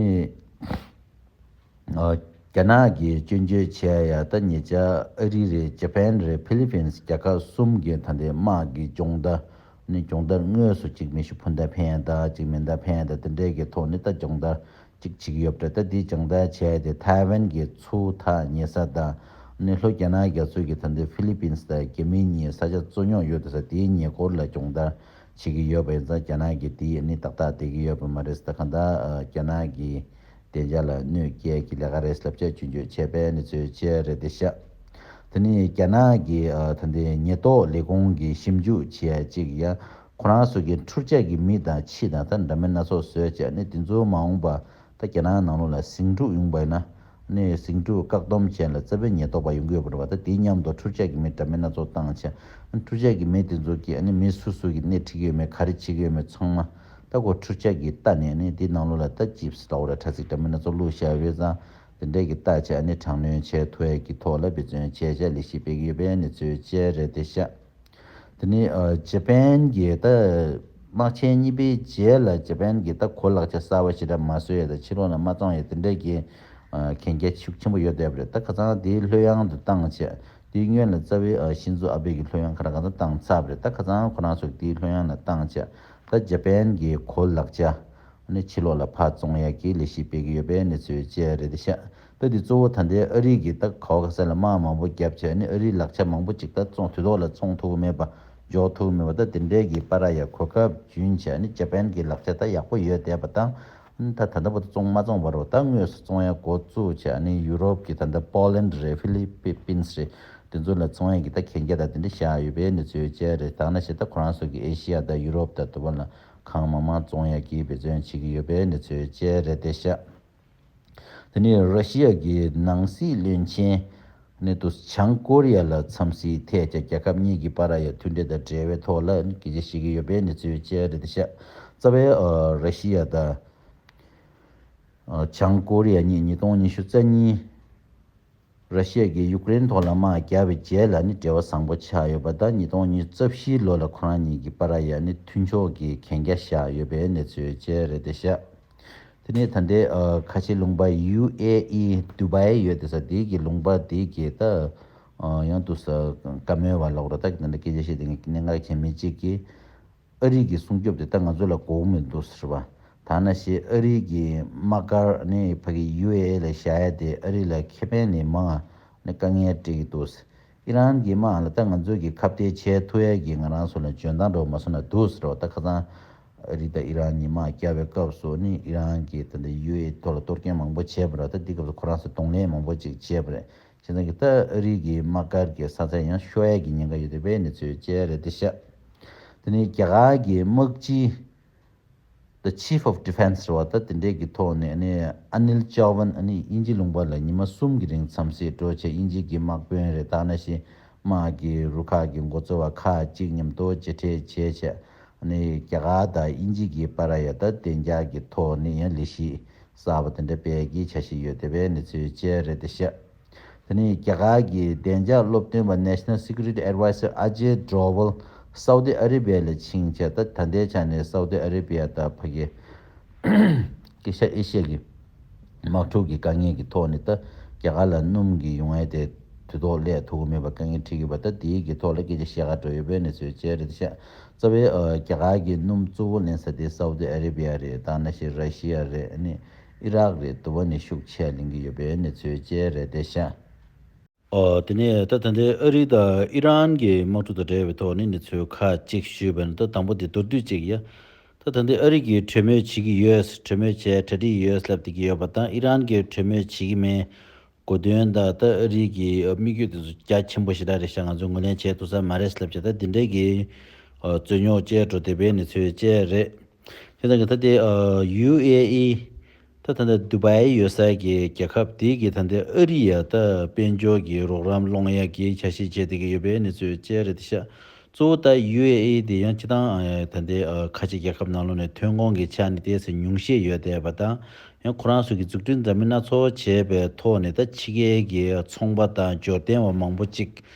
ཨ་རྒྱ་ནག་གིས་སྐྱོན་བརྗོད་བྱས་ཡ་ད་ཉེ་ཆར་ཨ་རི་རེད་ཇ་པན་རེད་ཕི་ལི་པིན་སི་རྒྱལ་ཁབ་གསུམ་གྱི་ད་ལྟའི་དམག་གི་སྦྱོང་བརྡར་ནི་སྦྱོང་བརྡར་དངོས་སུ་གཅིག་མེ་ཤུགས་འཕུར་མདའ་འཕེན་ཡ་ད་གཅིག་མེ་མདའ་འཕེན་ཡ་ད་དེ་འདྲའི་གི་ཐོག་ནས་ད་སྦྱོང་བརྡར་གཅིག་བྱེད་ཀྱི་ཡོད་པ་རེད། ད་འདི་སྦྱོང་བརྡར་བྱས་ཏེ་ཐའེ་ཝན་གྱི་མཚོ་ཐག་ཉེ་ས་དང་ནི་ལྷོ་རྒྱ་ནག་རྒྱ་མཚོ་གི་ད་ལྟའི་ཕི་ལི་པིན་སི་དང་རྒྱ་མི་གཉིས་ས་ཆ་རྩོད་རྙོག་ཡོད་ས་དེའི་ཉེ་འཁོར་ལ་སྦྱོང་བརྡར་བྱེད་ཀྱི་ཡོད་པ་ཡིན་ཙང་རྒྱ་ནག་གིས་དེ་ནི་ཏག་ཏག་བསྡད་ཀྱི་ཡོད་པ་མ་རེད། ད་གང་ལྟར་རྒྱ་ནག་གི་བདེ་འཇགས་ལ་གནོད་སྐྱེལ་གྱི་ལས་ཀ་རེད་ལབ་བྱས་སྐྱོན་བརྗོད་བྱས་པའི་གནས་ཚུལ་བཅས་རེད་བསྡད་ཤག་དེ་ནི་རྒྱ་ནག་གི་ཨ་ད་ལྟའི་ཉེན་རྟོག་ལས་ཁུངས་ཀྱི་ཞིབ་འཇུག་བྱེད་ཡ་གཅིག་ཡ་ཁོ་རང་ཚོ་གི་འཕྲུལ་ཆས་ཀྱི་མི་དང་ཕྱི་དང་ད་འདྲ་མིན་སྣ་ཚོགས་བཟོས་བྱས་ནི་དེ་ཚོ་མ་འོངས་པ་ད་རྒྱ་ནག་ནང་ལོགས་ལ་ཟིང་འཁྲུག་ཡོང་པ་ཡིན་ན་ནི་ཟིང་འཁྲུག་བཀག་སྡོམ་བྱས་ལ་རྩ་བའི་ཉེན་རྟོག་པ་ཡོང་གི་ཡོད་པ་རེད་པ། ད་དེའི་མཉམ་དུ་འཕྲུལ་ཆས་ཀྱི་མི་འདྲ་མིན་སྣ་ཚོགས་བཏང་བྱས་འཕྲུལ་ཆས་ཀྱི་མི་དེ་ཚོ་གིས་ནི་མི་སུ་སུ་གིས་སྣེ་ཁྲིད་ཀྱི་ཡོད་མེད་ག་རེ་བྱེད་ཀྱི་ཡོད་མེད་ཚང་མ། ད་ཁོ་འཕྲུལ་ཆས་ཀྱི་ལྟ་ནས་ནི་དེ་ནང་ལོགས་ལ་ད་ཅིབ་སི་ལྟ་བུ་ལ་དྲ་ཚིགས་འདྲ་མིན་སྣ་ཚོགས་བླུགས་བཞག་ཡོད་ཙང་དེ་འདྲས་ཀྱི་ལྟ་བྱས་ནི་དྲག་གནོན་བྱས་ཐུབ་ཡས་ཀྱི་ཐོག་ལ་འབད་བརྩོན་བྱས་བྱས་ལས་གཞི་སྤེལ་གྱི་ཡོད་པའི་གནས་ཚུལ་བཅས་རེད་བསྡད་ཤག་དེ་ནི་ཨ་ཇ་པན་གྱི་ད་དམག་ཆེན་གཉིས་པའི་རྗེས་ལ་ཇ་པན་གྱི་ད་གོ་ལག་ཆ་གསར་པ་ཞེ་དྲག་མ་བཟོ་ཡས་དང་ཕྱི་ལོགས་ལ་མ་བཙོང་ཡས་དེ་འདྲས་ཀྱི་ཨ་གན་རྒྱ་ཤུགས་ཆེན་པོ་ཡོད་བསྡད་པ་རེད། ད་ཁ་སང་དེའི་ལྷོད་ཡངས་དུ་བཏང་བྱས་དེའི་སྔོན་ལ་རྩ་བའི་ཨ་ཤིན་ཛོ་ཨ་བྷེ་གི་ལྷོད་ཡངས་ཁ་ར་ག་ཚོད་བཏང་ཚར་བ་རེད། ད་ཁ་སང་ཁོ་རང་ཚོ་དེའི་ལྷོད་ཡངས་ལ་བཏང་བྱས་ད་ཇ་པན་གྱི་གོ་ལག་ཆ་ནི་ཕྱི་ལོགས་ལ་ཕར་བཙོང་ཡག་གི་ལས་གཞི་སྤེལ་གྱི་ཡོད་པའི་གནས་ཚུལ་བཅས་རེད་ཤག་ད་འདི་གཙོ་བོ་ད་ལྟའི་ཨ་རི་གི་ད་ག་བ་ག་ས་ལ་དམག་མང་པོ་བརྒྱབ་བྱས་ནི་ཨ་རིའི་ལག་ཆ་མང་པོ་ཅིག་ད་བཙོང་དུས་ཐོག་ལ་བཙོང་ཐུབ་ཀྱི་མེད་པ་འཇོག་ཐུབ་ཀྱི་མེད་པ་ད་དེ་འདྲའི་གི་པར་ཡ་གོ་སྐབས་བྱུང་བྱས་ནི་ཇ་པན་གི་ལག་ཆ་ད་ཡག་པོ་ཡོད་བསྡད་པ་དང་ད་ད་ལྟ་བར་དུ་བཙོང་མ་བཙོང་བར་ད་དངོས་སུ་བཙོང་ཡ་འགོ་བཙུགས་བྱས་ནི་ཡུ་རོབ་ཀྱི་ད་ལྟ་པོ་ལན་རེད་ཧྥི་ལི་པི་པིན་སི་རེད་དེ་ཚོ་ལ་བཙོང་ཡ་གི་ད་གན་རྒྱ་ད་དེ་འདྲ་བཞག་ཡོད་པའི་གནས་ཚུལ་བཅས་རེད། ད་ནང་བཞིན་ད་ཁོ་རང་ཚོ་གི་ཨེ་ཤི་ཡ་དང་ཡུ་རོབ་དང་དུ་བ་ལ། གང་མང་མང་བཙོང་ཡག་གི་འབད་བརྩོན་བྱེད་ཀྱི་ཡོད་པའི་གནས་ཚུལ་བཅས་རེད་བསྡད་ཤག་དེ་ནས་ར་ཤི་ཡ་གི་ནང་སྲིད་བློན་ཆེན་ནས་དུ་བྱང་ཀོ་རི་ཡ་ལ་འཚམས་གཟིགས་ཐད་ཀྱང་རྒྱལ་ཁབ་གཉིས་ཀྱི་བར་ཡ་མཐུན་འབྲེལ་དང་འབྲེལ་བའི་ཐོག་ལ་སྐད་ཆ་བཤད་ཀྱི་ཡོད་པའི་གནས་ཚུལ་བཅས་རེད་བསྡད་ཤག་རྩ་བའི་ཨ་ར་ཤི་ཡ་དང་ཨ་བྱང་ཀོ་རི་ཡ་གཉིས་ཉིས་སྟོང་ཉི་ཤུ་རྩ་གཉིས། ར་ཤི་ཡ་གིས་ཡུཀ་རེན་ཐོག་ལ་དམག་བརྒྱབ་པའི་རྗེས་ལ་ནི་འབྲེལ་བ་བཟང་པོ་ཆགས་ཡོད་པ་དང་། ཉིས་སྟོང་ཉི་ཤུ་རྩ་བཞིའི་ལོ་ལ་ཁོ་རང་གཉིས་ཀྱི་བར་ཡ་ནི་མཐུན་ཕྱོགས་ཀྱི་གན་རྒྱ་བཞག་ཡོད་པའི་གནས་ཚུལ་བཅས་རེད་དེ་ཤག་དེ་ནས་ད་ལྟའི་ཨ་ཁ་ཆེ་ལུང་པ་ཡུ་ཨེ་ཨི་དུ་བའི་ཡོད་དེ་ས་དེའི་གི་ལུང་པ་དེའི་གི་ད་ཨ་ཡང་དུ་ས་བཀའ་མོལ་བ་ལོག་ར་ད་གི་ད་ལྟ་སྐད་ཆ་བཤད་དེ་ངས་གནད་འགག་ཆེན་མི་གཅིག་གིས། ཨ་རི་གི་སྲུང་སྐྱོབ་དེ་ད་ང་ཚོ་ལ་དགོས་མི་འདུག་ཟེར་བ། ད་ནང་བཞིན་ཨ་རི་གི་དམག་སྒར་ནི་ཕ་གི་ཡུ་ཨེ་ཨི་ལ་བཞག་ཡ་དེ་ཨ་རི་ལ་ཁེ་ཕན་ནི་མང་ང་ནི་དཀའ་ངལ་སྤྲད་ཀྱི་འདུག་ཟེར། ཨི་རན་གྱི་དམག་ལ་ད་ང་ཚོ་གི་ཁ་གཏད་བྱེད་ཐུབ་ཡ་གི་ང་རང་ཚོ་ལ་འཇོན་ཐང་འགྲོ་མ་སོང་ན་འདུག་ཟེར་བ། ད་ཁ་སང་ཨ་རི་དང་ཨི་རན་གཉིས་དམག་བརྒྱབ་པའི་སྐབས་སུ་ནི་ཨི་རན་གྱི་ད་ལྟ་ཡུ་ཨེ་ཨི་ཐོག་ལ་གཏོར་སྐྱོན་མང་པོ་བྱས་པ་རེད། ད་འདི་སྐབས་སུ་ཁོ་རང་ཚོ་གདོང་ལེན་མང་པོ་ཅིག་བྱས་པ་རེད། བྱས་ཙང་གི་ད་ཨ་རི་གི་དམག་སྒར་གྱི་ས་ཆ་ཡང་ཤོར་ཡ་གི་ཉེན་ཁ་ཡོད་དེ་བས་ནི་ཚོས་བཅས་རེད་དེ་ཤག་དེ་ནས་རྒྱ་གར་གྱི་དམག་སྤྱི་The Chief of Defence རེད་བ། ད་དེ་འདྲས་ཀྱི་ཐོག་ནས་ནི་ཨ་ནིལ་ཅཱ་ཝན་ཨ་ནི་དབྱིན་ཇི་ལུང་པ་ལ་ཉི་མ་གསུམ་གྱི་རིང་འཚམས་གཟིགས་འགྲོ་བྱས། དབྱིན་ཇི་གི་དམག་དཔོན་རེད། ད་ནང་བཞིན་དམག་གི་རུ་ཁག་གི་འགོ་གཙོ་བ་ཁག་ཅིག་མཉམ་དུ་མཇལ་འཕྲད་བྱས་བྱས། ཨ་ནི་རྒྱ་གར་དང་དབྱིན་ཇི་གི་བར་ཡ་ད་བདེ་འཇགས་ཀྱི་ཐོག་ནས་ཡང་ལས་གཞི་གསར་པ་དེ་འདྲ་སྤེལ་གྱི་འཆར་གཞི་ཡོད་དེ་བས་ནི་ཚོས་བཅས་རེད་དེ་ཤག་དེ་ནས་རྒྱ་གར་གྱི་བདེ་འཇགས་སློབ་སྟོན་པ་National Security Adviser Ajay Doval སའུ་ཏི་ཨ་རི་བྷི་ཡ་ལ་ཕྱིན་བྱས། ད་ད་ལྟའི་ཆ་ནས་སའུ་ཏི་ཨ་རི་བྷི་ཡ་དང་ཕ་གི་ཀེ་ཤ་ཨེ་ཤི་ཡ་གི་དམག་འཁྲུག་གི་དཀའ་ངལ་གྱི་ཐོག་ནས་ད་རྒྱ་གར་ལ་སྣུམ་གྱི་ཡོང་ཡ་དེ་དུས་ཐོག་སླེབས་ཐུབ་ཀྱི་མེད་པ་དཀའ་ངལ་འཕྲད་ཀྱི་ཡོད་པ། ད་དེའི་གི་ཐོག་ལ་སྐད་ཆ་བཤད་ག་འགྲོ་ཡོད་པའི་གནས་ཚུལ་བཅས་རེད་ཤག་རྩ་བའི་ཨ་རྒྱ་གར་གྱི་སྣུམ་གཙོ་བོ་ལེན་ས་དེ་སའུ་ཏི་ཨ་རི་བྷི་ཡ་རེད། ད་ནང་བཞིན་ར་ཤི་ཡ་རེད། ཨ་ནི་ཨི་རག་རེད། དུ་བ་ནས་ཤུགས་ཆེ་ལེན་གྱི་ཡོད་པའི་གནས་ཚུལ་བཅས་རེད་དེ་ཤག་ཨོ། དེ་ནས་ད་ད་ལྟའི་ཨ་རི་དང་ཨི་རན་གྱི་དམག་འཁྲུག་དང་འབྲེལ་བའི་ཐོག་ནས་གནས་ཚུལ་ཁག་ཅིག་ཞུས་པ་ཡིན་ན། ད་དང་པོ་དེ་མདོར་བསྡུས་ཅིག་ཡ། ད་ད་ལྟའི་ཨ་རི་གིས་གྲོས་མོལ་བྱེད་ཀྱི་ཡོད། གྲོས་མོལ་བྱས་གྲ་སྒྲིག་ཡོད་ལབ་བསྡད་ཀྱི་ཡོད་པ་དང་། ཨི་རན་གྱིས་གྲོས་མོལ་བྱེད་ཀྱི་མེད། གོ་དོན་དང་ད་ཨ་རི་གི་དམིགས་ཡུལ་དེ་ཚོ་རྒྱ་ཆེན་པོ་ཞེ་དྲག་རེད་ཤག་ང་ཚོས་ངོས་ལེན་བྱས་ཐུབ་ས་མ་རེད་ལབ་བྱས། ད་དེ་འདྲའི་གི་རྩོད་རྙོག་བཅས་འགྲོ་བསྡད་པའི་གནས་ཚུལ་བཅས་རེད། དེ་དང་གི་ད་དེ་ཡུ་ཨེ་ཨི་ད་ད་ལྟ་དུ་བའི་ཡོད་ས་གི་རྒྱལ་ཁབ་དེ་གི་ད་ལྟ་ཨ་རི་ཡ་ད་དཔལ་འབྱོར་གྱི་རོགས་རམ་སློང་ཡ་གི་འཆར་གཞི་བྱས་བསྡད་ཀྱི་ཡོད་པའི་གནས་ཚུལ་བཅས་རེད་དེ་ཤག་གཙོ་བོ་ད་ཡུ་ཨེ་ཨི་དེ་ཡང་སྤྱི་བཏང་ད་ལྟའི་ཁ་ཆེ་རྒྱལ་ཁབ་ནང་ལོགས་ནས་ཐོན་ཁུངས་ཀྱི་ཆ་ནས་ཏོག་ཙམ་ཉུང་ཤས་ཡོད་བསྡད་པ་དང་། ཡང་ཁོ་རང་ཚོ་གི་འཛུགས་སྐྲུན་འདྲ་མིན་སྣ་ཚོགས་བྱས་པའི་ཐོག་ནས་ད་ཕྱི་རྒྱལ་གྱི་ཚོང་པ་དང་འབྱོར་ལྡན་པ་མང་པོ་ཅིག་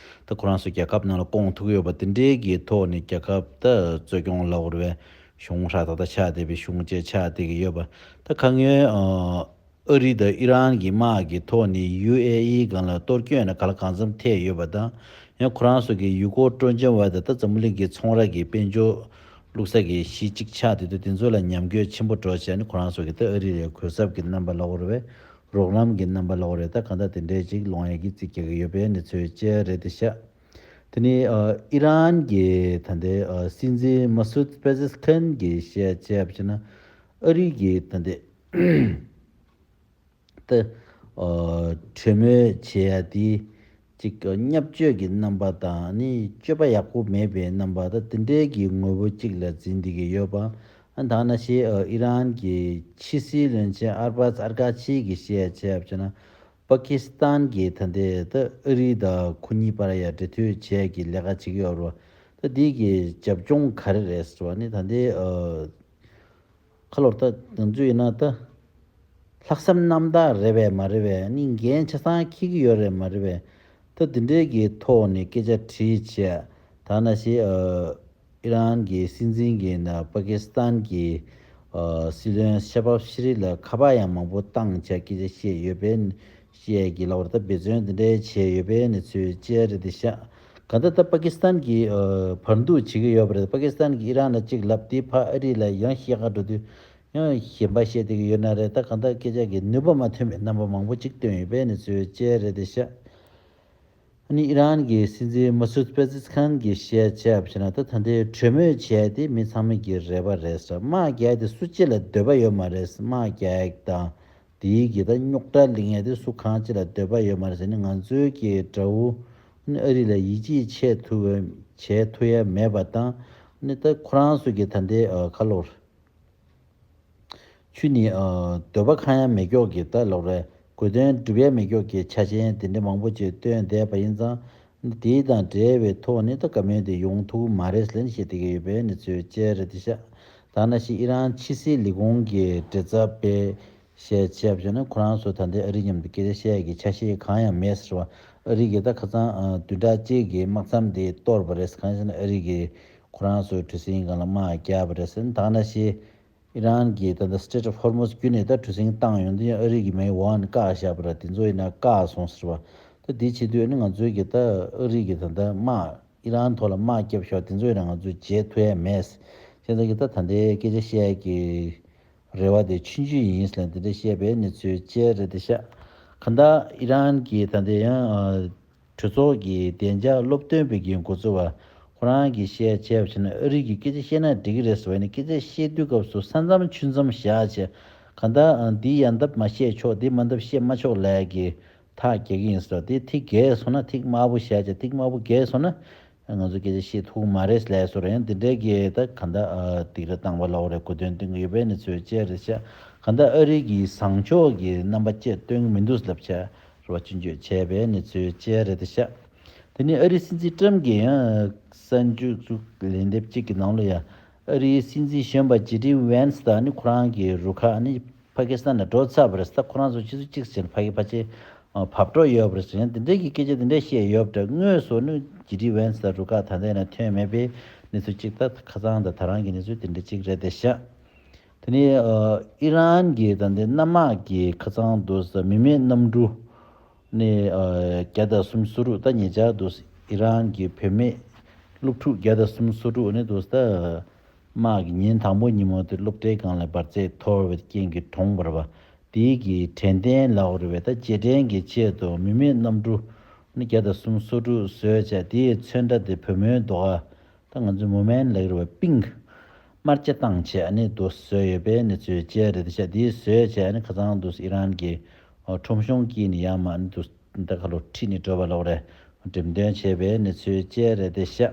ད་ཁོ་རང་ཚོ་རྒྱལ་ཁབ་ནང་ལ་སྐོང་ཐུབ་ཀྱི་ཡོད་པ། དེ་འདྲའི་གི་ཐོག་ནས་རྒྱལ་ཁབ་ད་འཛུགས་སྐྱོང་ལ་འོར་བའི་གཞུང་ཧྲག་ཏག་ཏག་ཆགས་བསྡད་པའི་གཞུང་བཅས་ཆགས་བསྡད་ཀྱི་ཡོད་པ། ད་ཁ་སྔོན་ཨ་རི་དང་ཨི་རན་གྱི་དམག་གི་ཐོག་ནས་ཡུ་ཨེ་ཨི་སྒང་ལ་གཏོར་སྐྱོན་ནི་ག་ལ་གང་འཚམ་ཐེབས་ཡོད་པ་དང་། ཡང་ཁོ་རང་ཚོ་གི་ཡུལ་སྐོར་སྤྲོ་འཆམ་པ་དང་ད་འཛམ་བུ་གླིང་གི་ཚོང་ར་གི་དཔལ་འབྱོར་བླུགས་ས་གི་གཞི་གཅིག་ཆགས་བསྡད་དུས། དེ་ཚོ་ལ་ཉམས་རྒུད་ཆེན་པོ་འགྲོ་བྱས་ནས་ཁོ་རང་ཚོ་གི་ད་ཨ་རི་ལ་གུས་ཞབས་ཀྱི་རྣམ་པ་ལ་འོར་བའི་རོགས་རམ་གྱི་རྣམ་པ་ལ་འོར་བའི་ད་གང་ལྟར་དེ་འདྲའི་ཅིག་སློང་ཡ་གི་རྩིས་རྒྱག་གི་ཡོད་པའི་གནས་ཚུལ་བཅས་རེད་དེ་ཤག་དེ་ནས་ཨི་རན་གྱི་ད་ལྟའི་སྲིད་འཛིན་མ་སུད་པེ་ཟེ་ཁན་གྱིས་བཤད་བྱས་པ་བྱས་ན། ཨ་རི་གི་ད་ལྟའི་ད་གྲོས་མོལ་བྱེད་ཡ་དེ་ཅིག་བརྙས་བཅོས་ཀྱི་རྣམ་པ་དང་ནི་སྤྱོད་པ་ཡག་པོ་མེད་པའི་རྣམ་པ་ད་དེ་འདྲའི་གི་ངོ་བོ་ཅིག་ལ་འཛིན་བསྡད་ཀྱི་ཡོད་པ། ཨ་ད་ནང་བཞིན་ཨི་རན་གྱི་ཕྱི་སྲིད་བློན་ཆེན་ཨར་བཱས་ཨར་ཀ་ཆི་གིས་བཤད་བྱས་པ་བྱས་ན། པ་ཀི་སི་ཐན་གྱིས་ད་ལྟའི་ད་ཨ་རི་དང་ཁོ་གཉིས་བར་ཡ་འབྲེལ་མཐུད་བྱས་ཀྱི་ལས་ཀ་བྱེད་ཀྱི་ཡོད་རེད་བ། ད་འདི་གི་རྒྱབ་ལྗོངས་ག་རེ་རེད་ཟེར་བ་ནི་ད་ལྟའི་ཨ་ཁ་ལོར་ད་ང་ཚོ་ཡིན་ན་ད་ལྷག་བསམ་རྣམ་དག་རེད་པས་མ་རེད་པས། ནི་འགན་ཆ་ཚང་འཁྱེར་གྱི་ཡོད་རེད་མ་རེད་པས། ད་འདི་འདྲའི་གི་ཐོག་ནས་སྐད་ཆ་དྲིས་བྱས། ད་ནང་བཞིན་ཨ་ཨི་རན་གྱི་སྲིད་འཛིན་གྱིས་ན་པ་ཀི་སི་ཐན་གྱི་ཨ་སྲིད་བློན་ཤ་བྷ་ཤ་རིབ་ལ་ཁ་པར་ཡང་མང་པོ་བཏང་བྱས་སྐད་ཆ་བཤད་ཡོད་པས། བཤད་ཀྱི་ལབ་པ་རེད། ད་འབད་བརྩོན་འདི་འདྲའི་བྱས་ཡོད་པའི་གནས་ཚུལ་བཅས་རེད་དེ་ཤག་གང་ལྟར་ད་པ་ཀི་སི་ཐན་གྱིས་ཨ་བར་འདུམ་བྱེད་ཀྱི་ཡོད་པ་རེད། པ་ཀི་སི་ཐན་གྱིས་ཨི་རན་ལ་གཅིག་ལབ་དེ་ཕར་ཨ་རི་ལ་ཡང་བཤད་ག་འགྲོ་དུས་ཡང་གཞན་པ་བཤད་བསྡད་ཀྱི་ཡོད་ན་རེད། ད་གང་ལྟར་སྐད་ཆ་གི་ནུས་པ་མ་ཐོན་པའི་རྣམ་པ་མང་པོ་ཅིག་བཏོན་ཡོད་པའི་གནས་ཚུལ་བཅས་རེད་དེ་ཤག་ཨ་ནི་ཨི་རན་གྱི་སྲིད་འཛིན་མ་སུད་པེ་ཟེ་ཁན་གྱིས་བཤད་བྱས་པ་བྱས་ན། ད་ད་ལྟའི་གྲོས་མོལ་བྱས་ཏེ་མི་ཚང་མ་གི་རེ་བ་རེད་ཟེར། དམག་རྒྱག་དེ་སུ་གཅིག་ལ་འདོད་པ་ཡོད་མ་རེད། དམག་རྒྱག་དང་དེའི་གི་ད་རྙོག་དྲ་གླེང་ཡ་དེ་སུ་གང་གཅིག་ལ་འདོད་པ་ཡོད་མ་རེད་ཟེར་ནས། ང་ཚོའི་གི་དགྲ་བོ་ཨ་ནི་ཨ་རི་ལ་ཡིད་ཆེས་བྱེད་ཐུབ་བྱེད་ཐུབ་ཡ་མེད་པ་དང་། ཨ་ནི་ད་ཁོ་རང་ཚོ་གི་ད་ལྟའི་ཨ་ཁ་ལོར་ཁྱོད་ནི་ཨ་འདོད་པ་ཁེངས་ཡ་མེད་ཀྱོག་གི་ད་ལོག་རེད། དགོས་དོན་སྒྲུབ་ཡ་མེད་ཀྱོག་གི་ཆ་རྐྱེན་དེ་འདྲ་མང་པོ་ཅིག་བཏོན་བསྡད་པ་ཡིན་ཙང་། དེ་དང་འབྲེལ་བའི་ཐོག་ནས་ད་བཀའ་མོལ་དེ་ཡོང་ཐུབ་ཀྱི་མ་རེད་ཟེར་ནས་བཤད་བསྡད་ཀྱི་ཡོད་པའི་གནས་ཚུལ་བཅས་རེད་དེ་ཤག་ད་ནང་བཞིན་ཨི་རན་ཕྱི་སྲིད་ལས་ཁུངས་ཀྱི་མགྲིན་ཚབ་པས་ བཤད་བྱས་པ་བྱས་ན་ཁོ་རང་ཚོ་ད་ལྟའི་ཨ་རི་མཉམ་དུ་སྐད་ཆ་བཤད་ཡ་གི་ཆ་ཤས་གང་ཡང་མེད་ཟེར་བ། ཨ་རི་གི་ད་ཁ་སང་ཨ་བདུན་ཕྲག་གཅིག་གི་དམག་མཚམས་དེ་གཏོར་བ་རེད། གང་ཡིན་ཟེར་ན་ཨ་རི་གི་ཁོ་རང་ཚོའི་གྲུ་གཟིངས་སྒང་ལ་དམག་རྒྱག་པ་རེད་ཟེར་ན། ད་ནང་བཞིན་ཨི་རན་གྱིས་ད་ལྟ་Strait of Hormuz བརྒྱུད་ནས་ད་གྲུ་གཟིངས་བཏང་ཡོང་དུས་ཨ་རི་གི་མེ་འོག་ནས་བཀག་བཞག་པ་རེད། དེ་ཚོ་ཡིན་ན་བཀག་སོང་ཟེར་བ། ད་དེ་བྱེད་དུས་ཨ་ནི་ང་ཚོའི་གི་ད་ཨ་རི་གི་ད་ལྟ་དམག་ཨི་རན་ཐོག་ལ་དམག་བརྒྱབ་ཤོག་དེ་ཚོ་ཡིན་ན་ང་ཚོས་བྱེད་ཐུབ་ཡ་མེད། བྱས་ཙང་གི་ད་ད་ལྟའི་སྐད་ཆ་བཤད་ཡ་གི་རེ་བ་དེ་ཆུང་ཆུང་ཡིན་ཟེར་ལ་འདི་འདྲ་བཤད་པའི་གནས་ཚུལ་བཅས་རེད་དེ་ཤག་གང་ལྟར་ཨི་རན་གྱི་ད་ལྟའི་ཡང་ཨ་གྲོས་ཚོགས་ཀྱི་བདེ་འཇགས་སློབ་སྟོན་པའི་གི་འགོ་གཙོ་བ་ཁོ་རང་གིས་བཤད་བྱས་པ་བྱས་ན་ཨ་རི་གིས་སྐད་ཆ་བཤད་ན་འགྲིག་གི་རེད་ཟེར་བ་ཡིན་ན། སྐད་ཆ་བཤད་དུས་སྐབས་སུ་ས་མཚམས་ཆུ་མཚམས་བཞག་བྱས་གང་ལྟར་ཨ་འདི་ཡ་འདབ་མ་བཤད་ཆོག་འདི་མ་འདབ་བཤད་མ་ཆོག་ལབ་ཡ་གི་ཐག་རྒྱག་གི་ཡིན་ཟེར་བ། དེ་ཐིག་རྒལ་སོང་ན་ཐིག་དམར་པོ་བཞག་བྱས་ཐིག་དམར་པོ་རྒལ་སོང་ན། ང་ཚོ་སྐད་ཆ་བཤད་ཐུབ་ཀྱི་མ་རེད་ལབ་སོང་རེད། ཡང་འདི་འདྲའི་གི་ད་གང་ལྟར་ཨ་སྡིགས་ར་བཏང་བ་ལབ་རེད། གོ་དོན་སྟོན་གྱི་ཡོད་པའི་གནས་ཚུལ་བཅས་རེད་ཤག་གང་ལྟར་ཨ་རི་གི་བཟང་ཕྱོགས་ཀྱི་རྣམ་པ་བཅས་སྟོན་གྱི་མི་འདུག་ལབ་བྱས་རེད་བ། སྐྱོན་བརྗོད་བྱས་པའི་གནས་ཚུལ་བཅས་རེད་ཤག་དེ་ནས་ཨ་རིའི་སྲིད་འཛིན་ཀྲམ་གྱིས་ཡང་གསར་འགྱུར་ཚོ་ལན་འདེབས་གཅིག་གི་ནང་ལ་ཡང་ཨ་རིའི་སྲིད་འཛིན་གཞོན་པ་ཇེ་ཌི་ཝན་སི་དང་ནི་ཁོ་རང་གི་རུ་ཁག་ནི་ཕ་ཀི་སི་ཐན་ལ་འགྲོ་ཚར་བ་རེད། ད་ཁོ་རང་ཚོ་ཕྱི་ཚོ་གཅིག་ཟེར་ཕ་གི་ཕལ་ཆེར་བབས་འགྲོ་ཡོད་པ་རེད་ཟེར། ཡང་དེ་འདྲའི་གི་སྐད་ཆ་དེ་འདྲ་བཤད་ཡོད་པ་འདྲ། དངོས་སུ་ནི་ཇེ་ཌི་ཝན་སི་དང་རུ་ཁག་ད་ལྟ་ཡིན་ན་ཐོན་མེད་པའི་གནས་ཚུལ་གཅིག་ད་ཁ་སང་དང་ད་རང་གི་གནས་ཚུལ་དེ་འདྲ་གཅིག་རེད་དེ་ཤག་དེ་ནས་ཨི་རན་གྱི་ད་ལྟའི་གནམ་དམག་གི་ཁ་སང་དུ་མི་མེད་གནམ་གྲུ་ནི་བརྒྱ་དང་སུམ་ཅུ་སོ་དྲུག་ད་ཉེ་ཆར་དུ་ཨི་རན་གྱི་བུད་མེད་སློབ་ཕྲུག་བརྒྱ་དང་སུམ་ཅུ་སོ་དྲུག་ནི་དུ་ད་དམག་གི་ཉིན་དང་པོ་ཉིན་མོ་དེ་སློབ་གྲྭའི་སྒང་ལ་འབར་རྫས་འཐོར་བའི་རྐྱེན་གྱིས་གྲོངས་པ་རེད་པ། དེའི་གི་དྲན་རྟེན་ལབ་དགོས་རེད་པས། ད་རྗེས་དྲན་གྱི་ཆེད་དུ་མི་མེད་གནམ་གྲུ་ནི་བརྒྱ་དང་སུམ་ཅུ་སོ་དྲུག་བཟོས་བྱས། དེའི་ཚོན་ཁྲ་དེ་བུ་མོའི་ཟློས་གར་ད་ང་ཚོའི་མུ་མེན་ལབ་ཀྱི་རེད་པ། པིང་ཀི་དམར་སྐྱ་བཏང་བྱས་ཨ་ནི་དུ་བཟོས་ཡོད་པའི་གནས་ཚུལ་བཅས་རེད་དེ་ཤག་དེའི་བཟོས་བྱས་ཨ་ནི་ཁ་སང་དུ་ཨི་རན་གྱི་ཁྲོམ་གཞུང་དཀྱིལ་ནས་ཡར་མར་ཨ་ནི་དུ་ད་ཁ་ལོ་ཁྲིད་ནས་འགྲོ་བ་ལབ་དགོས་རེད། འགྲེམས་སྟོན་བྱས་པའི་གནས་ཚུལ་བཅས་རེད་དེ་ཤག་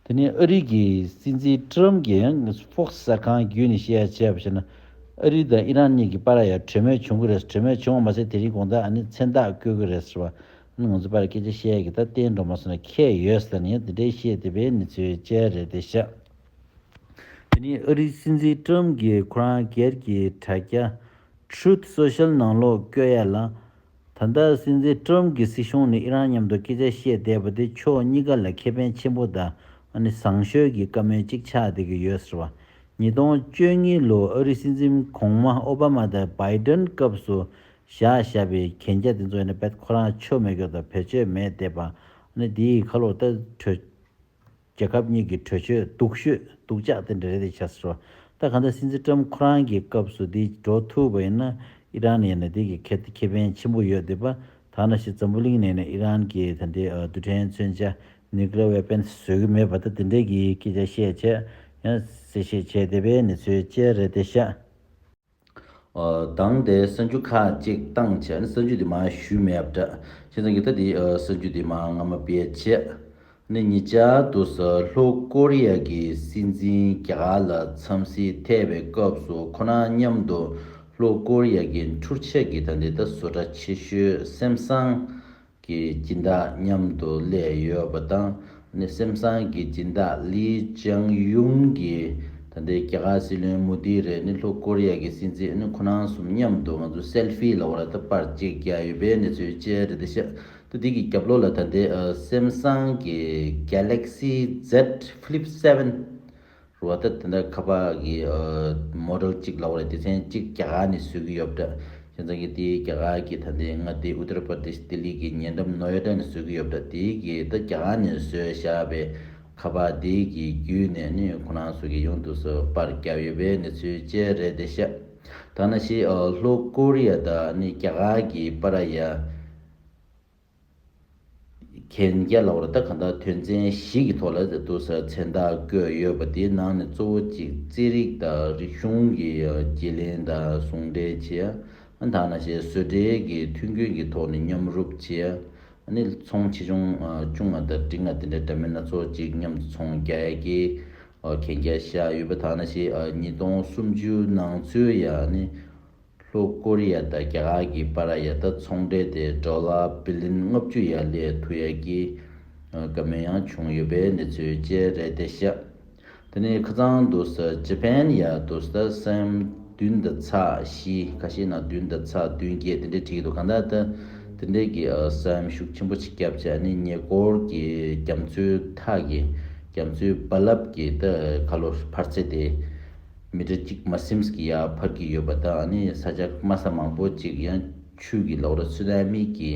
དེ་ནས་ཨ་རི་གི་སྲིད་འཛིན་ཀྲམ་གྱིས་ཡང་ཧྥོག་སི་གསར་ཁང་བརྒྱུད་ནས་བཤད་ཡ་བྱས་པ་ཞིག་ན། ཨ་རི་དང་ཨི་རན་གཉིས་ཀྱི་བར་ཡ་གྲོས་མོལ་བྱུང་གི་རེད། གྲོས་མོལ་བྱུང་བ་མ་ཟད་དེ་རིང་དགོང་དག་ཨ་ནི་མཚན་རྟགས་བཀོད་ཀྱི་རེད་ཟེར་བ། ཨ་ནི་ང་ཚོ་བར་སྐད་ཆ་བཤད་ཡ་གི་ད་བརྟན་འགྲོ་མ་སོང་ན་ཁྱད་ཡོད་ཟེར་ནས་ཡང་དེ་འདྲའི་བཤད་བསྡད་པའི་གནས་ཚུལ་བཅས་རེད་དེ་ཤག་དེ་ནས་ཨ་རིའི་སྲིད་འཛིན་ཀྲམ་གྱིས་ཁོ་རང་སྒེར་གྱི་དྲ་རྒྱ་Truth Social ནང་ལོགས་བཀོད་ཡ་ལ། ད་ལྟ་སྲིད་འཛིན་ཀྲམ་གྱི་སྲིད་གཞུང་ནས་ཨི་རན་མཉམ་དུ་སྐད་ཆ་བཤད་བསྡད་པ་དེ་ཕྱོགས་གཉིས་ཀ་ལ་ཁེ་ཕན་ཆེན་པོ་དང་ཨ་ནི་བཟང་ཤོས་ཀྱི་བཀའ་མོལ་གཅིག་ཆགས་བསྡད་ཀྱི་ཡོད་ཟེར་བ། ཉིས་སྟོང་བཅུ་གཉིས་ལོ་ཨ་རིའི་སྲིད་འཛིན་གོང་མ་ཨོ་བྷ་མ་དང་བྷའི་ཌེན་སྐབས་སུ་བཞག་བཞག་པའི་གན་རྒྱ་དེ་ཚོ་ཡིན་ན་རྦད་ཁོ་རང་ཆོ་མེད་སྐྱོ་དང་བེད་སྤྱོད་མེད་བསྡད་པ། ཨ་ནི་དེའི་ཁ་ལོ་ད་གྲོས། རྒྱལ་ཁབ་གཉིས་ཀྱི་གྲོས་ཆོད་སྡུག་ཤོས་སྡུག་ཅག་དེ་འདྲ་རེད་དེ་ཆགས་སོང་། ད་གང་ལྟར་སྲིད་འཛིན་ཀྲམ་ཁོ་རང་གི་སྐབས་སུ་འདི་འགྲོ་ཐུབ་པ་ཡིན་ན་ཨི་རན་ཡིན་ན་འདི་གི་ཁེ་ཁེ་ཕན་ཆེན་པོ་ཡོད་འདུག་པ། ད་ནང་བཞིན་འཛམ་བུ་གླིང་ནས་ནི་ཨི་རན་གྱི་ད་འདི་རྡུལ་ཕྲན་མཚོན་ཆ་nuclear weapons བཟོ་གི་མེད་པ་ད་དེ་འདྲའི་གི་སྐད་ཆ་བཤད་བྱས་ཡང་གསལ་བཤད་བྱས་བསྡད་པའི་གནས་ཚུལ་བཅས་རེད་དེ་ཤག་དང་དེ་གསར་འགྱུར་ཁག་ཅིག་བཏང་བྱས་ནས་གསར་འགྱུར་དེ་མར་ཞུས་མེད་པ་འདྲ། བྱས་ཙང་གི་ད་དེ་གསར་འགྱུར་དེ་མར་སྔ་མ་སྤེལ་བྱས་ནས་ཉེ་ཆར་དུ་ལྷོ་ཀོ་རི་ཡ་གི་སྲིད་འཛིན་རྒྱ་གར་ལ་འཚམས་གཟིགས་ཐེབས་པའི་སྐབས་སུ་ཁོ་རང་མཉམ་དུ་ལྷོ་ཀོ་རི་ཡ་གི་འཕྲུལ་ཆས་ཀྱི་ད་ལྟའི་ད་བཟོ་གྲྭ་ཆེ་ཤོས་སེམ་སང་གི་སྦྱིན་བདག་མཉམ་དུ་སླེབས་ཡོད་པ་དང་། ནི་སེམ་སང་གི་སྦྱིན་བདག་ལི་ཅང་ཡུང་གིས་ད་ལྟའི་རྒྱ་གར་སྲིད་བློན་མོ་དི་རེད། ནི་ལྷོ་ཀོ་རི་ཡ་གི་སྲིད་འཛིན་ནི་ཁོ་རང་གསུམ་མཉམ་དུ་ང་ཚོ་སེལ་ཕི་ལ་འོ་ར་ད་པར་གཅིག་བརྒྱབ་ཡོད་པའི་གནས་ཚུལ་བཅས་རེད་དེ་ཤག་ད་འདི་གི་རྒྱབ་ལོགས་ལ་ད་ལྟའི་སེམ་སང་གི་Galaxy Z Flip seven རུ་བ་ད་དེ་འདྲ་ཁ་པར་གྱི་ཨ་མོ་ཌེལ་གཅིག་ལབ་པ་རེད། སྡེ་ཚན་གཅིག་རྒྱ་གར་ནས་བཟོས་ཀྱི་ཡོད་པ་འདྲ། བྱས་ཙང་གི་དེ་རྒྱ་གར་གྱི་ད་ལྟའི་མངའ་སྡེ་ཨུ་ཏར་པར་དེཤ་ལྡི་ལི་གི་ཉེ་འགྲམ་ནོ་ཡོ་ཌ་ནས་བཟོས་ཀྱི་ཡོད་པ་འདྲ། དེ་གི་ད་རྒྱ་གར་ནས་བཟོས་བཞག་པའི་ཁ་པར་དེ་གི་བརྒྱུད་ནས་ནི་ཁོ་རང་ཚོ་གི་ཡོང་དུས་སུ་པར་བརྒྱབ་ཡོད་པའི་གནས་ཚུལ་བཅས་རེད་དེ་ཤག་ད་ནང་བཞིན་ཨ་ལྷོ་ཀོ་རི་ཡ་དང་ནི་རྒྱ་གར་གྱི་བར་ཡ། གན་རྒྱ་ལབ་པ་རེད། ད་གང་ལྟར་དོན་ཚན་བཞི་གི་ཐོག་ལ་དུ་ས་མཚན་རྟགས་བཀོད་ཡོད་པ་དེའི་ནང་ནས་གཙོ་བོ་གཅིག་རྩིས་རིག་དང་རིག་གཞུང་གི་བརྗེ་ལེན་དང་ཟུང་འབྲེལ་བྱས། ད་ནང་བཞིན་བཟོ་གྲྭའི་གི་མཐུན་རྐྱེན་གྱི་ཐོག་ནས་མཉམ་རུབ་བྱས། ཨ་ནི་ཚོང་ཆེ་ཆུང་བཅུ་ལྔ་དང་འབྲིང་ལྔ་དེ་འདྲའི་འདྲ་མིན་སྣ་ཚོགས་གཅིག་མཉམ་དུ་ཚོང་རྒྱག་ཡ་གི་གན་རྒྱ་བཞག་ཡོད་པ། ད་ནང་བཞིན་ཉིས་སྟོང་སུམ་ཅུ་ནང་ཚུད་ཡ་ནི། ལྷོ་ཀོ་རི་ཡ་དང་རྒྱ་གར་གྱི་བར་ཡ་ད་ཚོང་འབྲེལ་དེ་ཌོ་ལར་བི་ལི་ཡོན་ལྔ་བཅུ་ཡར་སླེབས་ཐུབ་ཡ་གི་བཀའ་མོལ་ཡང་བྱུང་ཡོད་པའི་གནས་ཚུལ་བཅས་རེད་དེ་ཤག་དེ་ནས་ཁ་སང་དུ་ས་ཇ་པན་ཡ་དུ་ས་སེམ་ བདུན་དང་ཚེག་བཞི། ཁ་ཤས་ནང་བདུན་དང་ཚེག་བདུན་བརྒྱད་དེ་འདྲས་བྲིས་ཀྱི་འདུག་གང་ལྟར་ད་དེ་འདྲས་ཀྱི་ཨ་ས་ཡོམ་ཤུགས་ཆེན་པོ་ཅིག་བརྒྱབ་བྱས་ནས་ཉེ་འཁོར་གྱི་རྒྱ་མཚོའི་ཐག་གི་རྒྱ་མཚོའི་རྦ་རླབས་ཀྱི་ད་ཁ་ལོ་འཕར་ཚད་དེ་མི་ཊར་གཅིག་མ་ཟིན་གྱི་ཡར་འཕར་གྱི་ཡོད་པ་དང་། ཨ་ནི་ས་ཆ་དམའ་ས་མང་པོ་ཅིག་ཡང་ཆུ་གི་ལོག་ར་སུ་ན་མི་གི་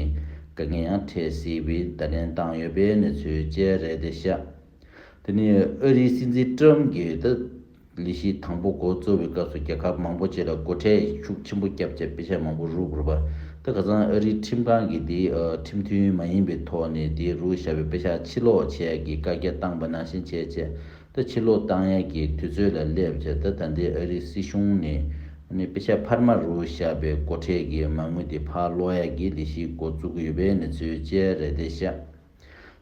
དཀའ་ངལ་ཡང་འཕྲད་སྲིད་པའི་བརྡ་ལན་བཏང་ཡོད་པའི་གནས་ཚུལ་བཅས་རེད་དེ་ཤག་དེ་ནས་ཨ་རིའི་སྲིད་འཛིན་ཀྲམ་གྱིས་ད་ལས་གཞི་དང་པོ་འགོ་བཙུགས་པའི་སྐབས་སུ་རྒྱལ་ཁབ་མང་པོ་ཅིག་ལ་སྒོ་ཁྲལ་ཤུགས་ཆེན་པོ་བརྒྱབ་བྱས་པེ་ཤག་མང་པོ་རུབ་རུབ་པ། ད་ཁ་སང་ཨ་རིའི་ཁྲིམས་ཁང་གིས་དེ་ཨ་ཁྲིམས་མཐུན་མ་ཡིན་པའི་ཐོག་ནས་དེ་རུལ་བཞག་པའི་པེ་ཤག་ཕྱིར་སློག་བྱེད་ཡག་གི་བཀའ་རྒྱ་བཏང་པ་ནང་བཞིན་བྱས་བྱས། ད་ཕྱིར་སློག་བཏང་ཡག་གི་དུས་ཚོད་ལ་སླེབས་བྱས། ད་ད་ལྟའི་ཨ་རིའི་སྲིད་གཞུང་ནས་ནི་པེ་ཤག་འཕར་མ་རུལ་བཞག་པའི་སྒོ་ཁྲལ་གྱི་མ་དངུལ་དེ་ཕར་སློག་ཡག་གི་ལས་གཞི་འགོ་བཙུགས་ཀྱི་ཡོད་པའི་གནས་ཚུལ་བཅས་རེད་དེ་ཤག་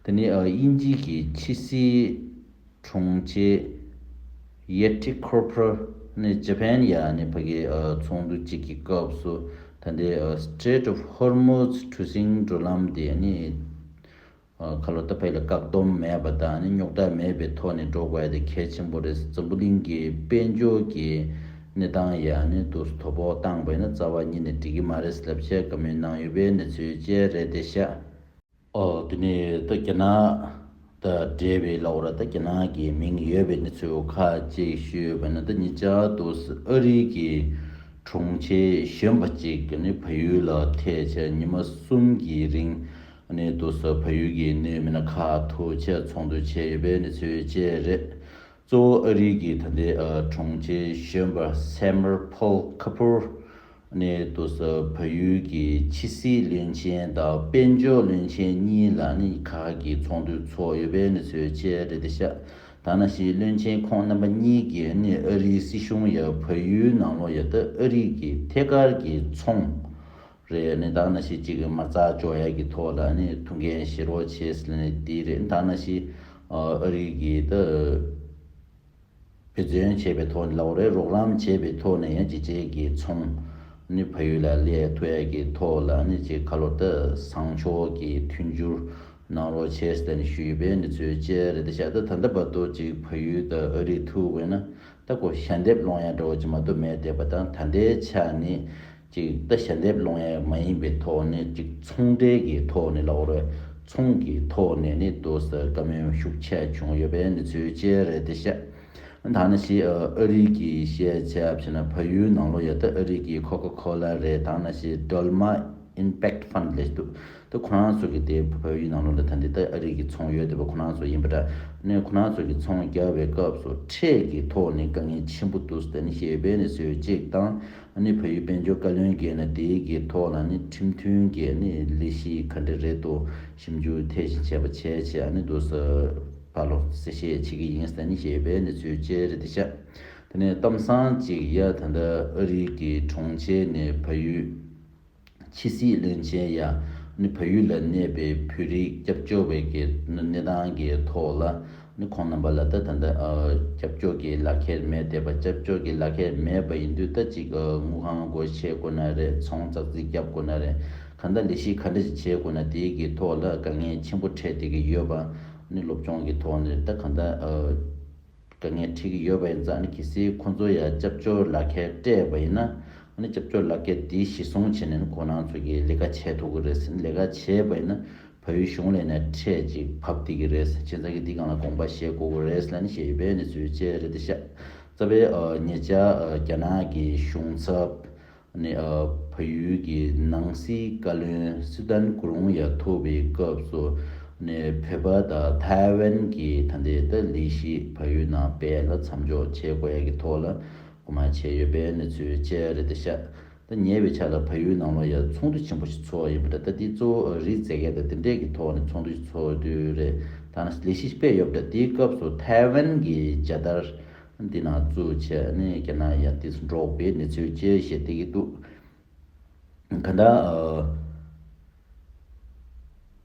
དེ་ནས་ཨ་དབྱིན་ཇི་གི་ཕྱི་སྲིད་དྲུང་ཆེ་ཡེ་ཊི་ཁོ་པར་ནས་ཇ་པན་ཡ་ནས་ཕ་གི་ཨ་ཚོགས་འདུ་གཅིག་གི་སྐབས་སུ་ད་ལྟའི་ཨ་Strait of Hormuz གྲུ་གཟིངས་འགྲུལ་ལམ་དེ་ནི་ཨ་ཁ་ལོ་ད་ཕ་གི་ལ་བཀག་སྡོམ་མེད་པ་དང་ནི་རྙོག་དྲ་མེད་པའི་ཐོག་ནས་འགྲོ་དགོས་ཡ་དེ་གལ་ཆེན་པོ་རེད། འཛམ་བུ་གླིང་གི་དཔལ་འབྱོར་གྱི་གནས་སྟངས་ཡ་ནི་དུ་དོ་ཕོག་བཏང་པ་ཡིན་ན་རྩ་བ་ཉིད་ནས་འགྲིག་གི་མ་རེད་ལབ་བྱས་བཀའ་མོལ་གནང་ཡོད་པའི་གནས་ཚུལ་བཅས་རེད་དེ་ཤག་ཨོ། དེ་ནས་ད་རྒྱ་ནག་དང་འབྲེལ་བའི་ལབ་དགོས་རེད། ད་རྒྱ་ནག་གི་མིང་ཡོད་པའི་གནས་ཚུལ་ཁག་ཅིག་ཞུས་པ་ན། ད་ཉེ་ཆར་དུ་ཨ་རི་གི་དྲུང་ཆེ་གཞོན་པ་ཅིག་གིས་ནི་བལ་ཡུལ་ལ་ཐད་བྱས་ཉི་མ་གསུམ་གྱི་རིང་ནས་དུ་བལ་ཡུལ་གྱི་གནད་ཡོད་མི་སྣ་ཁག་ཐུག་བྱས་ཚོགས་འདུ་བྱས་ཡོད་པའི་གནས་ཚུལ་བཅས་རེད། གཙོ་བོ་ཨ་རི་གི་ད་ལྟའི་ཨ་དྲུང་ཆེ་གཞོན་པ་སེ་མར་ཕོལ་ཁ་པུར་ནས་དུ་བལ་ཡུལ་གྱི་ཕྱི་སྲིད་བློན་ཆེན་དང་དཔལ་འབྱོར་བློན་ཆེན་གཉིས་ལ་ནི་ཁག་གི་ཚོགས་འདུ་ཚོགས་ཡོད་པའི་གནས་ཚུལ་བཅས་རེད་དེ་ཤག་ད་ནང་བཞིན་བློན་ཆེན་ཁོང་རྣམ་པ་གཉིས་ཀྱིས་ནི་ཨ་རིའི་སྲིད་གཞུང་ཡ་བལ་ཡུལ་ནང་ལོགས་ཡ་ད་ཨ་རི་གི་ཐད་ཀར་གྱི་ཚོང་རེད། ནི་ད་ནང་བཞིན་གཅིག་གི་མ་རྩ་འཇོག་ཡ་གི་ཐོག་ལ་ནི་ཐུགས་འགན་བཞེས་རོགས་བྱས་ཟེར་ནས་དེ་རེད། ད་ནང་བཞིན་ཨ་རི་གི་ད་འབད་བརྩོན་བྱས་པའི་ཐོག་ནས་ལབ་དགོས་རེད། རོགས་རམ་བྱས་པའི་ཐོག་ནས་ཡང་ཅིག་ཅིག་གི་ཚོང་ནི་བལ་ཡུལ་ལ་སླེབས་ཐུབ་ཡ་གི་ཐོག་ལ་ནི་ཅིག་ཁ་ལོ་ད་བཟང་ཕྱོགས་ཀྱི་མཐུན་འགྱུར་གནང་རོགས་བྱས་ཟེར་ནས་ཞུས་པའི་གནས་ཚུལ་བཅས་རེད་དེ་ཤག་ད་ད་ལྟ་བར་དུ་ཅིག་བལ་ཡུལ་དང་ཨ་རི་ཐུག་པ་ཡིན་ན་ད་ཁོ་ཞལ་འདེབས་སློང་ཡ་འདྲ་བོ་ཅིག་མ་གཏོགས་མེད་བསྡད་པ་དང་། ད་ལྟའི་ཆ་ནས་ཅིག་ད་ཞལ་འདེབས་སློང་ཡ་མ་ཡིན་པའི་ཐོག་ནས་ཅིག་ཚོང་འབྲེལ་གྱི་ཐོག་ནས་ལབ་དགོས་རེད། ཚོང་གི་ཐོག་ནས་ནི་དུ་བཀའ་མོལ་ཤུགས་ཆེ་བྱུང་ཡོད་པའི་གནས་ཚུལ་བཅས་རེད་དེ་ཤག་ད་ནང་བཞིན་ཨ་རི་གི་བཤད་བྱས་པ་བྱས་ན་བལ་ཡུལ་ནང་ལོགས་ཡ་ད་ཨ་རི་གི་ཁོ་ཁ་ཁོ་ལ་རེད། ད་ནང་བཞིན་Dolma Impact Fund ལབ་འདུག་ད་ཁོ་རང་ཚོ་གི་དེ་བལ་ཡུལ་ནང་ལོགས་ལ་ད་འདི་ད་ཨ་རི་གི་ཚོང་ཡོད་དེ་བ་ཁོ་རང་ཚོ་ཡིན་པ་འདྲ། ནས་ཁོ་རང་ཚོ་གི་ཚོང་རྒྱག་པའི་སྐབས་སུ་ཁྲལ་གྱི་ཐོག་ནས་དཀའ་ངལ་ཆེན་པོ་འདུག་ཟེར་ནས་བཤད་ཡོད་པའི་གནས་ཚུལ་གཅིག་དང་། ཨ་ནི་བལ་ཡུལ་དཔལ་འབྱོར་བཀའ་བློན་གྱིས་ནི་དེའི་གི་ཐོག་ལ་ནི་ཁྲིམས་མཐུན་གྱི་ནི་ལས་གཞི་ག་འདྲ་རེད་འདུག་ཞིབ་འཇུག་ཐེངས་ཤིག་བྱས་པ་བྱས་བྱས། ཨ་ནི་འདུག་ས་ཕར་ལོག་གསལ་བཤད་བྱེད་ཀྱི་ཡིན་ཟེར་ནི་བཤད་ཡོད་པའི་གནས་ཚུལ་བཅས་རེད་དེ་ཤག་དེ་ནས་གཏམ་བཟང་གཅིག་ཡ་ད་ལྟ་ཨ་རི་གི་དྲུང་ཆེ་ནས་བལ་ཡུལ་ཕྱི་སྲིད་བློན་ཆེན་ཡ་ནི་བལ་ཡུལ་ལ་གནས་པའི་བོད་རིགས་སྐྱབས་བཅོལ་བའི་གི་གནས་སྟངས་ཀྱི་ཐོག་ལ་ནི་ཁོང་རྣམ་པ་ལ་ད་ད་ལྟ་ཨ་སྐྱབས་བཅོལ་གྱི་ལག་ཁྱེར་མེད་བསྡད་པ། སྐྱབས་བཅོལ་གྱི་ལག་ཁྱེར་མེད་པ་ཡིན་དུས་ད་ཅིག་ཨ་དངུལ་ཁང་སྒོ་ཕྱེ་དགོས་ན་རེད། ཚོང་ཙག་ཙིག་རྒྱབ་དགོས་ན་རེད། གང་ལྟར་ལས་གཞི་ག་འདྲ་ཞིག་བྱེད་དགོས་ན་དེའི་གི་ཐོག་ལ་དཀའ་ངལ་ཆེན་པོ་འཕྲད་བསྡད་ཀྱི་ཡོད་པ། ནི་སློབ་སྦྱོང་གི་ཐོག་ནས་ད་གང་ལྟར་ཨ་དཀའ་ངལ་འཕྲད་ཀྱི་ཡོད་པ་ཡིན་ཙང་ནི་གལ་སྲིད་ཁོང་ཚོ་ཡ་སྐྱབས་བཅོལ་ལག་ཁྱེར་སྤྲད་པ་ཡིན་ན། ཨ་ནི་སྐྱབས་བཅོལ་ལག་ཁྱེར་དེ་གཞི་བཟུང་བྱས་ནས་ནི་ཁོ་རང་ཚོ་གིས་ལས་ཀ་བྱེད་ཐུབ་ཀྱི་རེད་ཟེར། ལས་ཀ་བྱས་པ་ཡིན་ན་བལ་ཡུལ་གཞུང་ལ་ནས་ཁྲལ་ཅིག་བབས་བསྡད་ཀྱི་རེད་ཟེར། བྱས་ཙང་གི་འདི་སྒང་ལ་དགོངས་པ་བཞེས་དགོས་ཀྱི་རེད་ཟེར་ལབ་ནས་བཤད་ཡོད་པའི་གནས་ཚུལ་བཅས་རེད་དེ་ཤག་རྩ་བའི་ཨ་ཉེ་ཆར་ཨ་རྒྱ་ནག་གི་གཞུང་ཚབ་ནས་ཨ་བལ་ཡུལ་གྱི་ནང་སྲིད་བཀའ་བློན་སི་ཏན་གུ་རུང་ཡ་ཐུག་པའི་སྐབས་སུ་ནས་བོད་པ་དང་ཐའེ་ཝན་གྱི་ད་ལྟའི་ད་ལས་གཞི་བལ་ཡུལ་ནང་སྤེལ་ལ་མཚམས་འཇོག་བྱེད་དགོས་ཡ་གི་ཐོག་ལ་སྐུལ་མ་བྱས་ཡོད་པའི་གནས་ཚུལ་བཅས་རེད་དེ་ཤག་ད་ཉེ་བའི་ཆར་ལ་བལ་ཡུལ་ནང་ལ་ཡ་ཚོགས་འདུ་ཆེན་པོ་ཞིག་ཚོགས་ཡོད་པ་འདྲ། ད་དེ་གཙོ་བོ་རི་རྫས་འགེལ་དང་དེ་འདྲས་ཀྱི་ཐོག་ནས་ཚོགས་འདུ་ཞིག་ཚོགས་དུས་རེད། ད་ནི་ལས་གཞི་སྤེལ་ཡོད་པ་འདྲ། དེའི་སྐབས་སུ་ཐའེ་ཝན་གྱི་རྒྱལ་དར་འདི་ནང་བཙུགས་བྱས་ནས་རྒྱ་ནག་ཡ་དེ་འགྲོགས་པའི་གནས་ཚུལ་བཅས་བཤད་བསྡད་ཀྱི་འདུག་གང་ལྟར་ཨ་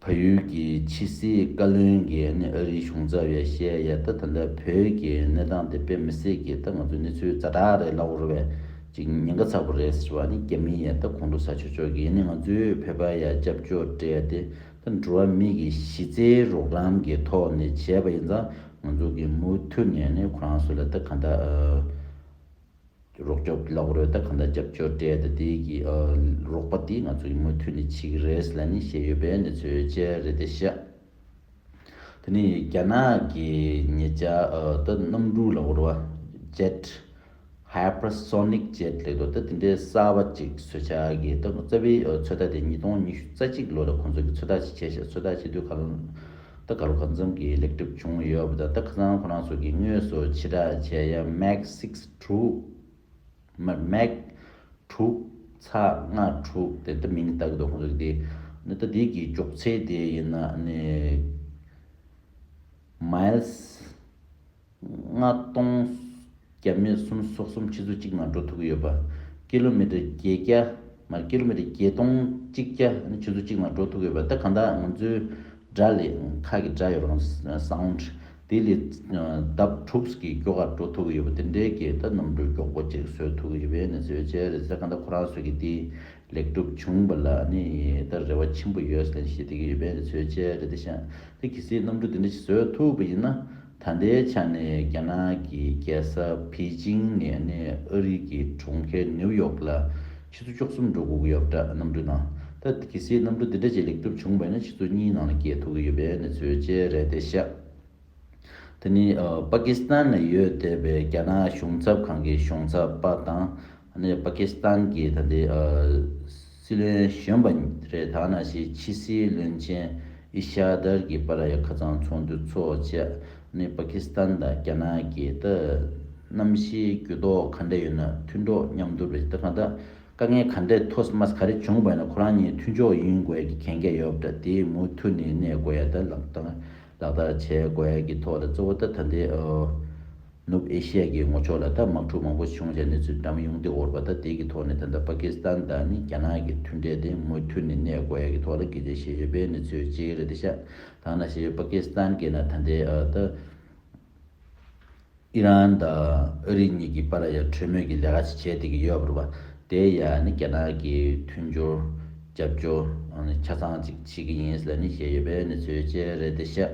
བལ་ཡུལ་གྱི་ཕྱི་སྲིད་བཀའ་བློན་གྱིས་ནི་ཨ་རིའི་གཞུང་ཚབ་ཡ་བཤད་ཡ་ད་ད་ལྟ་བོད་ཀྱི་གནས་སྟངས་དེ་དཔེ་མི་སྲིད་ཀྱི་ད་ང་ཚོ་གནས་ཚུལ་ཛ་དྲག་རེད་ལབ་དགོས་རེད་པས། ཅིག་ཉེན་ཁ་ཚ་པོ་རེད་ཟེར་བ་ནི་རྒྱ་མི་ཡ་ད་ཁོང་ཁྲོ་ཟ་ཆོག་ཆོག་གི་ཡིན་ནི། ང་ཚོས་བོད་པ་ཡ་སྐྱབས་བཅོལ་སྤྲད་ཡ་དེ་ད་འགྲོ་བ་མི་གི་གཞི་རྩའི་རོགས་རམ་གྱི་ཐོག་ནས་བྱས་པ་ཡིན་ཙང་ང་ཚོ་གི་མུ་མཐུད་ནས་ནི་ཁོ་རང་ཚོ་ལ་ད་གང་ལྟར། རོགས་སྐྱོབ་ལབ་དགོས་རེད། ད་གང་ལྟར་རྒྱབ་སྐྱོར་སྤྲད་དེ་དེ་གི་ཨ་རོགས་པ་དེ་ང་ཚོ་གི་མུ་མཐུད་ནས་བྱེད་ཀྱི་རེད་ལབ་ནས་བཤད་ཡོད་པའི་གནས་ཚུལ་བཅས་རེད་དེ་ཤག་དེ་ནས་རྒྱ་ནག་གི་ཉེ་ཆར་ཨ་ད་གནམ་གྲུ་ལབ་དགོས་རེད་བ། Jet Hypersonic Jet ལབ་དུས་ད་དེ་འདྲའི་གསར་པ་ཅིག་བཟོས་ཆགས་ཀྱི་ད་རྩ་བའི་ཨ་ཚོད་ལྟ་དེ་ཉིས་སྟོང་ཉི་ཤུ་རྩ་གཅིག་ལོ་ལ་ཁོང་ཚོ་གི་ཚོད་ལྟ་ཅིག་བྱས་ཤག་ཚོད་ལྟ་བྱེད་དུས་ག་ལ་ད་ག་ལོ་གང་འཚམ་གྱི་ལེགས་གྲུབ་བྱུང་ཡོད་པ་དང་། ད་ཁ་སང་ཁོ་རང་ཚོ་གི་དངོས་སུ་ཕྱིར་བསྒྲགས་བྱས་ཡ་Mach six དྲུག་མ་Mach དྲུག་ཚེག་ལྔ་དྲུག་དེ་ད་མིང་བཏགས་འདུག་ཁོང་ཚོ་གི་དེ་ནི་ད་དེ་གི་མགྱོགས་ཚད་དེ་ཡིན་ན་ནི་Miles ལྔ་སྟོང་བརྒྱ་མེད་སུམ་ཅུ་སོ་གསུམ་ཆུ་ཚོད་གཅིག་ནང་འགྲོ་ཐུབ་ཀྱི་ཡོད་པ། ཀི་ལོ་མི་ཊར་བརྒྱད་བརྒྱ་མ་ཀི་ལོ་མི་ཊར་བརྒྱད་སྟོང་གཅིག་བརྒྱ་ནི་ཆུ་ཚོད་གཅིག་ནང་འགྲོ་ཐུབ་ཀྱི་ཡོད་པ། ད་གང་ལྟར་ང་ཚོའི་སྒྲ་ལས་ཁ་གི་སྒྲ་ཡོད་རང་sound དེ་ལས་ལྡབ་དྲུག་གི་མགྱོགས་ག་འགྲོ་ཐུབ་ཀྱི་ཡོད་པ། དེ་འདྲའི་གི་ད་གནམ་གྲུ་མགྱོགས་པོ་ཅིག་བཟོ་ཐུབ་ཀྱི་ཡོད་པའི་གནས་ཚུལ་བཅས་རེད་ཟེར། གང་ལྟར་ཁོ་རང་ཚོ་གི་དེ་ལེགས་གྲུབ་བྱུང་བ་ལ་ནི་ད་རེ་བ་ཆེན་པོ་ཡོད་ཟེར་བཤད་བསྡད་ཀྱི་ཡོད་པའི་གནས་ཚུལ་བཅས་རེད་དེ་ཤག་དེ་གལ་སྲིད་གནམ་གྲུ་དེ་འདྲ་ཞིག་བཟོ་ཐུབ་པ་ཡིན་ན། ད་ལྟའི་ཆ་ནས་རྒྱ་ནག་གི་རྒྱལ་ས་པེ་ཅིང་ནས་ནི་ཨ་རི་གི་གྲོང་ཁྱེར་ནེའུ་ཡོག་ལ་ཆུ་ཚོད་བཅུ་གསུམ་འགྲོ་དགོས་ཀྱི་ཡོད་པ་འདྲ། གནམ་གྲུ་ནང་ད་གལ་སྲིད་གནམ་གྲུ་དེ་འདྲ་ཅིག་ལེགས་གྲུབ་བྱུང་བ་ཡིན་ན་ཆུ་ཚོད་གཉིས་ནང་ལ་བསྐྱལ་ཐུབ་ཀྱི་ཡོད་པའི་གནས་ཚུལ་བཅས་རེད་དེ་ཤག་དེ་ནི་ཨ་པ་ཀི་སི་ཐན་ལ་ཡོད་བསྡད་པའི་རྒྱ་ནག་གཞུང་ཚབ་ཁང་གི་གཞུང་ཚབ་པ་དང་ནི་པ་ཀི་སི་ཐན་གྱི་ད་ལྟའི་ཨ་སྲིད་བློན་གཞོན་པ་རེད། ད་ནང་བཞིན་ཕྱི་སྲིད་བློན་ཆེན་ཨི་ཤ་དར་གྱི་བར་ཡ་ཁ་སང་ཚོགས་འདུ་ཚོགས་བྱས་ནི་པ་ཀི་སི་ཐན་དང་རྒྱ་ནག་གི་ད་གནམ་གཤིས་འགྱུར་ལྡོག་ག་འདྲ་ཡོད་ན་མཐུན་གྲོགས་མཉམ་དུ་རེད། ད་གང་ལྟར་དཀའ་ངལ་ག་འདྲ་ཐོག་མ་ག་རེ་བྱུང་བ་ཡིན་ན་ཁོ་རང་གཉིས་མཐུན་ཕྱོགས་ཡིན་དགོས་ཀྱི་གན་རྒྱ་ཡོད་པ་འདྲ། དེའི་མུ་མཐུད་ནས་གནས་དགོས་ཡ་ད་ལག་བསྟར་ལག་བསྟར་བྱེད་དགོས་ཡ་གི་ཐོག་ལ་གཙོ་བོ་ད་ད་ལྟའི་ཨ་ནུབ་ཨེ་ཤི་ཡ་གི་ངོ་ཕྱོགས་ལ་ད་དམག་འཁྲུག་མང་པོ་བྱུང་བྱས་ནས་ཚུར་འགྲམ་ཡོང་བསྡད་ཡོད་པ། ད་དེ་གི་ཐོག་ནས་ད་ལྟ་པ་ཀི་སི་ཐན་དང་ནི་རྒྱ་ནག་གི་མཐུན་འབྲེལ་དེ་མུ་མཐུད་ནས་གནས་དགོས་ཡ་གི་ཐོག་ལ་སྐད་ཆ་བཤད་ཡོད་པའི་གནས་ཚུལ་གཅིག་རེད་དེ་ཤག་ད་ནང་བཞིན་པ་ཀི་སི་ཐན་གྱི་ནང་ད་ལྟའི་ཨ་ད་ཨི་རན་དང་ཨ་རི་གཉིས་ཀྱི་བར་ཡ་གྲོས་མོལ་གྱི་ལས་ཀ་ཞིག་བྱས་བསྡད་ཀྱི་ཡོད་པ་རེད་པ། དེ་ཡ་ནི་རྒྱ་ནག་གི་མཐུན་སྦྱོར་རྒྱབ་སྐྱོར་ཨ་ནི་ཆ་ཚང་ཅིག་བྱེད་ཀྱི་ཡིན་ལབ་ནི་བཤད་ཡོད་པའི་གནས་ཚུལ་བཅས་རེད་དེ་ཤག་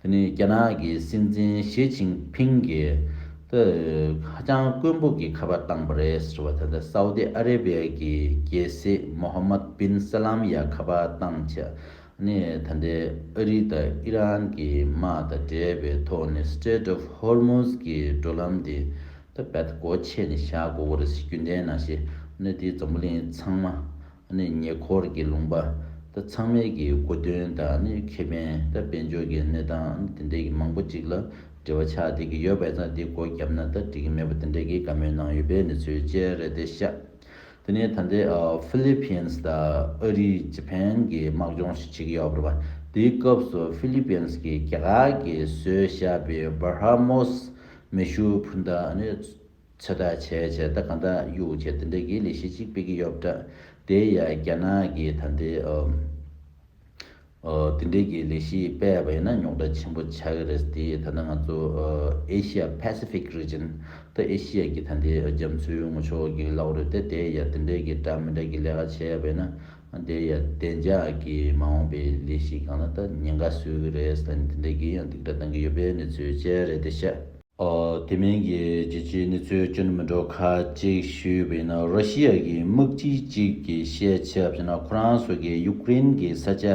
དེ་ནི་རྒྱ་ནག་གི་སྲིད་འཛིན་ཞི་ཅིན་ཕིང་གིས་ད་ཧ་ཅང་དཀོན་པོ་གི་ཁ་པར་བཏང་པ་རེད་ཟེར་བ། ད་ལྟ་སའུ་ཏི་ཨ་རེ་བྷི་ཡ་གི་རྒྱལ་སྲས་མོ་ཧམ་མད་བིན་ས་ལམ་ཡ་ཁ་པར་བཏང་བྱས། ནས་ད་ལྟའི་ཨ་རི་དང་ཨི་རན་གྱི་དམག་དང་འབྲེལ་བའི་ཐོག་ནས་Strait of Hormuz གི་འགྲོ་ལམ་དེ་ད་རྦད་སྒོ་ཕྱེ་ནས་བཞག་དགོས་ཀྱི་རེད་ཟེར། རྒྱུན་ལྡན་ནང་བཞིན་ནི་དེ་འཛམ་བུ་གླིང་ཚང་མ་ནི་ཉེ་འཁོར་གྱི་ལུང་པ་ད་ཚང་མས་ཀྱི་མགོ་འདོན་དང་ནི་ཁེ་ཕན་ད་དཔལ་འབྱོར་གྱི་གནས་སྟངས་དེ་འདྲའི་གི་མང་པོ་ཅིག་ལ་འབྲེལ་བ་ཆགས་བསྡད་ཀྱི་ཡོད་པས་ཙང་དེ་སྒོ་བརྒྱབ་ན་ད་འགྲིག་གི་མེད་པ་དེ་འདྲའི་གི་བཀའ་མོལ་གནང་ཡོད་པའི་གནས་ཚུལ་བཅས་རེད་དེ་ཤག་དེ་ནས་ད་ལྟའི་ཨ་ཧྥི་ལི་པིན་དང་ཨ་རི་ཇ་པན་གྱི་དམག་སྦྱོང་ཞིག་བྱེད་ཀྱི་ཡོད་པ་རེད་པ། དེའི་སྐབས་སུ་ཧྥི་ལི་པིན་གྱིས་རྒྱ་གར་གྱིས་བཟོས་བཞག་པའི་བྷར་ཧ་མོས་མེ་ཤུགས་འཕུར་མདའ་ནི་ཚོད་ལྟ་བྱས་བྱས་ད་གང་ལྟར་གཡུག་བྱས་དེ་འདྲ་གི་ལས་གཞི་གཅིག་སྤེལ་གྱི་ཡོད་པ་འདྲ། དེ་ཡང་རྒྱ་ནག་གིས་ད་ལྟའི་ཨ། ཨ་དེ་འདྲའི་གི་ལས་གཞི་སྤེལ་བ་ཡིན་ན་རྙོག་དྲ་ཆེན་པོ་ཆགས་ཀྱི་རེད། དེ་ད་ལྟ་ང་ཚོ་ཨ་Asia Pacific region ད་ཨེ་ཤི་ཡ་གི་ད་ལྟའི་རྒྱ་མཚོའི་ངོ་ཕྱོགས་ཀྱི་ལའོ་རེད་དེ། དེ་ཡ་དེ་འདྲའི་གི་འདྲ་མི་འདྲ་གི་ལས་ཀ་བྱས་པ་ཡིན་ན་དེ་ཡ་བདེ་འཇགས་ཀྱི་མ་འོངས་པའི་ལས་གཞི་སྒང་ལ་ད་ཉེན་ཁ་བཟོ་གི་རེད་ཟེར་ནས་དེ་འདྲའི་གི་ཡང་སྡིགས་ར་བཏང་གི་ཡོད་པའི་གནས་ཚུལ་བཅས་རེད་དེ་ཤག་ཨོ། དེ་མིན་གྱི་རྒྱལ་སྤྱིའི་གནས་ཚུལ་ཅུང་མི་འདྲ་ཁག་ཅིག་ཞུས་པ་ཡིན་ན། ར་ཤི་ཡ་གི་དམག་སྤྱི་གཅིག་གིས་བཤད་ཆེད་ཡིན་ན་ཁོ་རང་ཚོ་གིས་ཡུཀ་རེན་གྱི་ས་ཆ་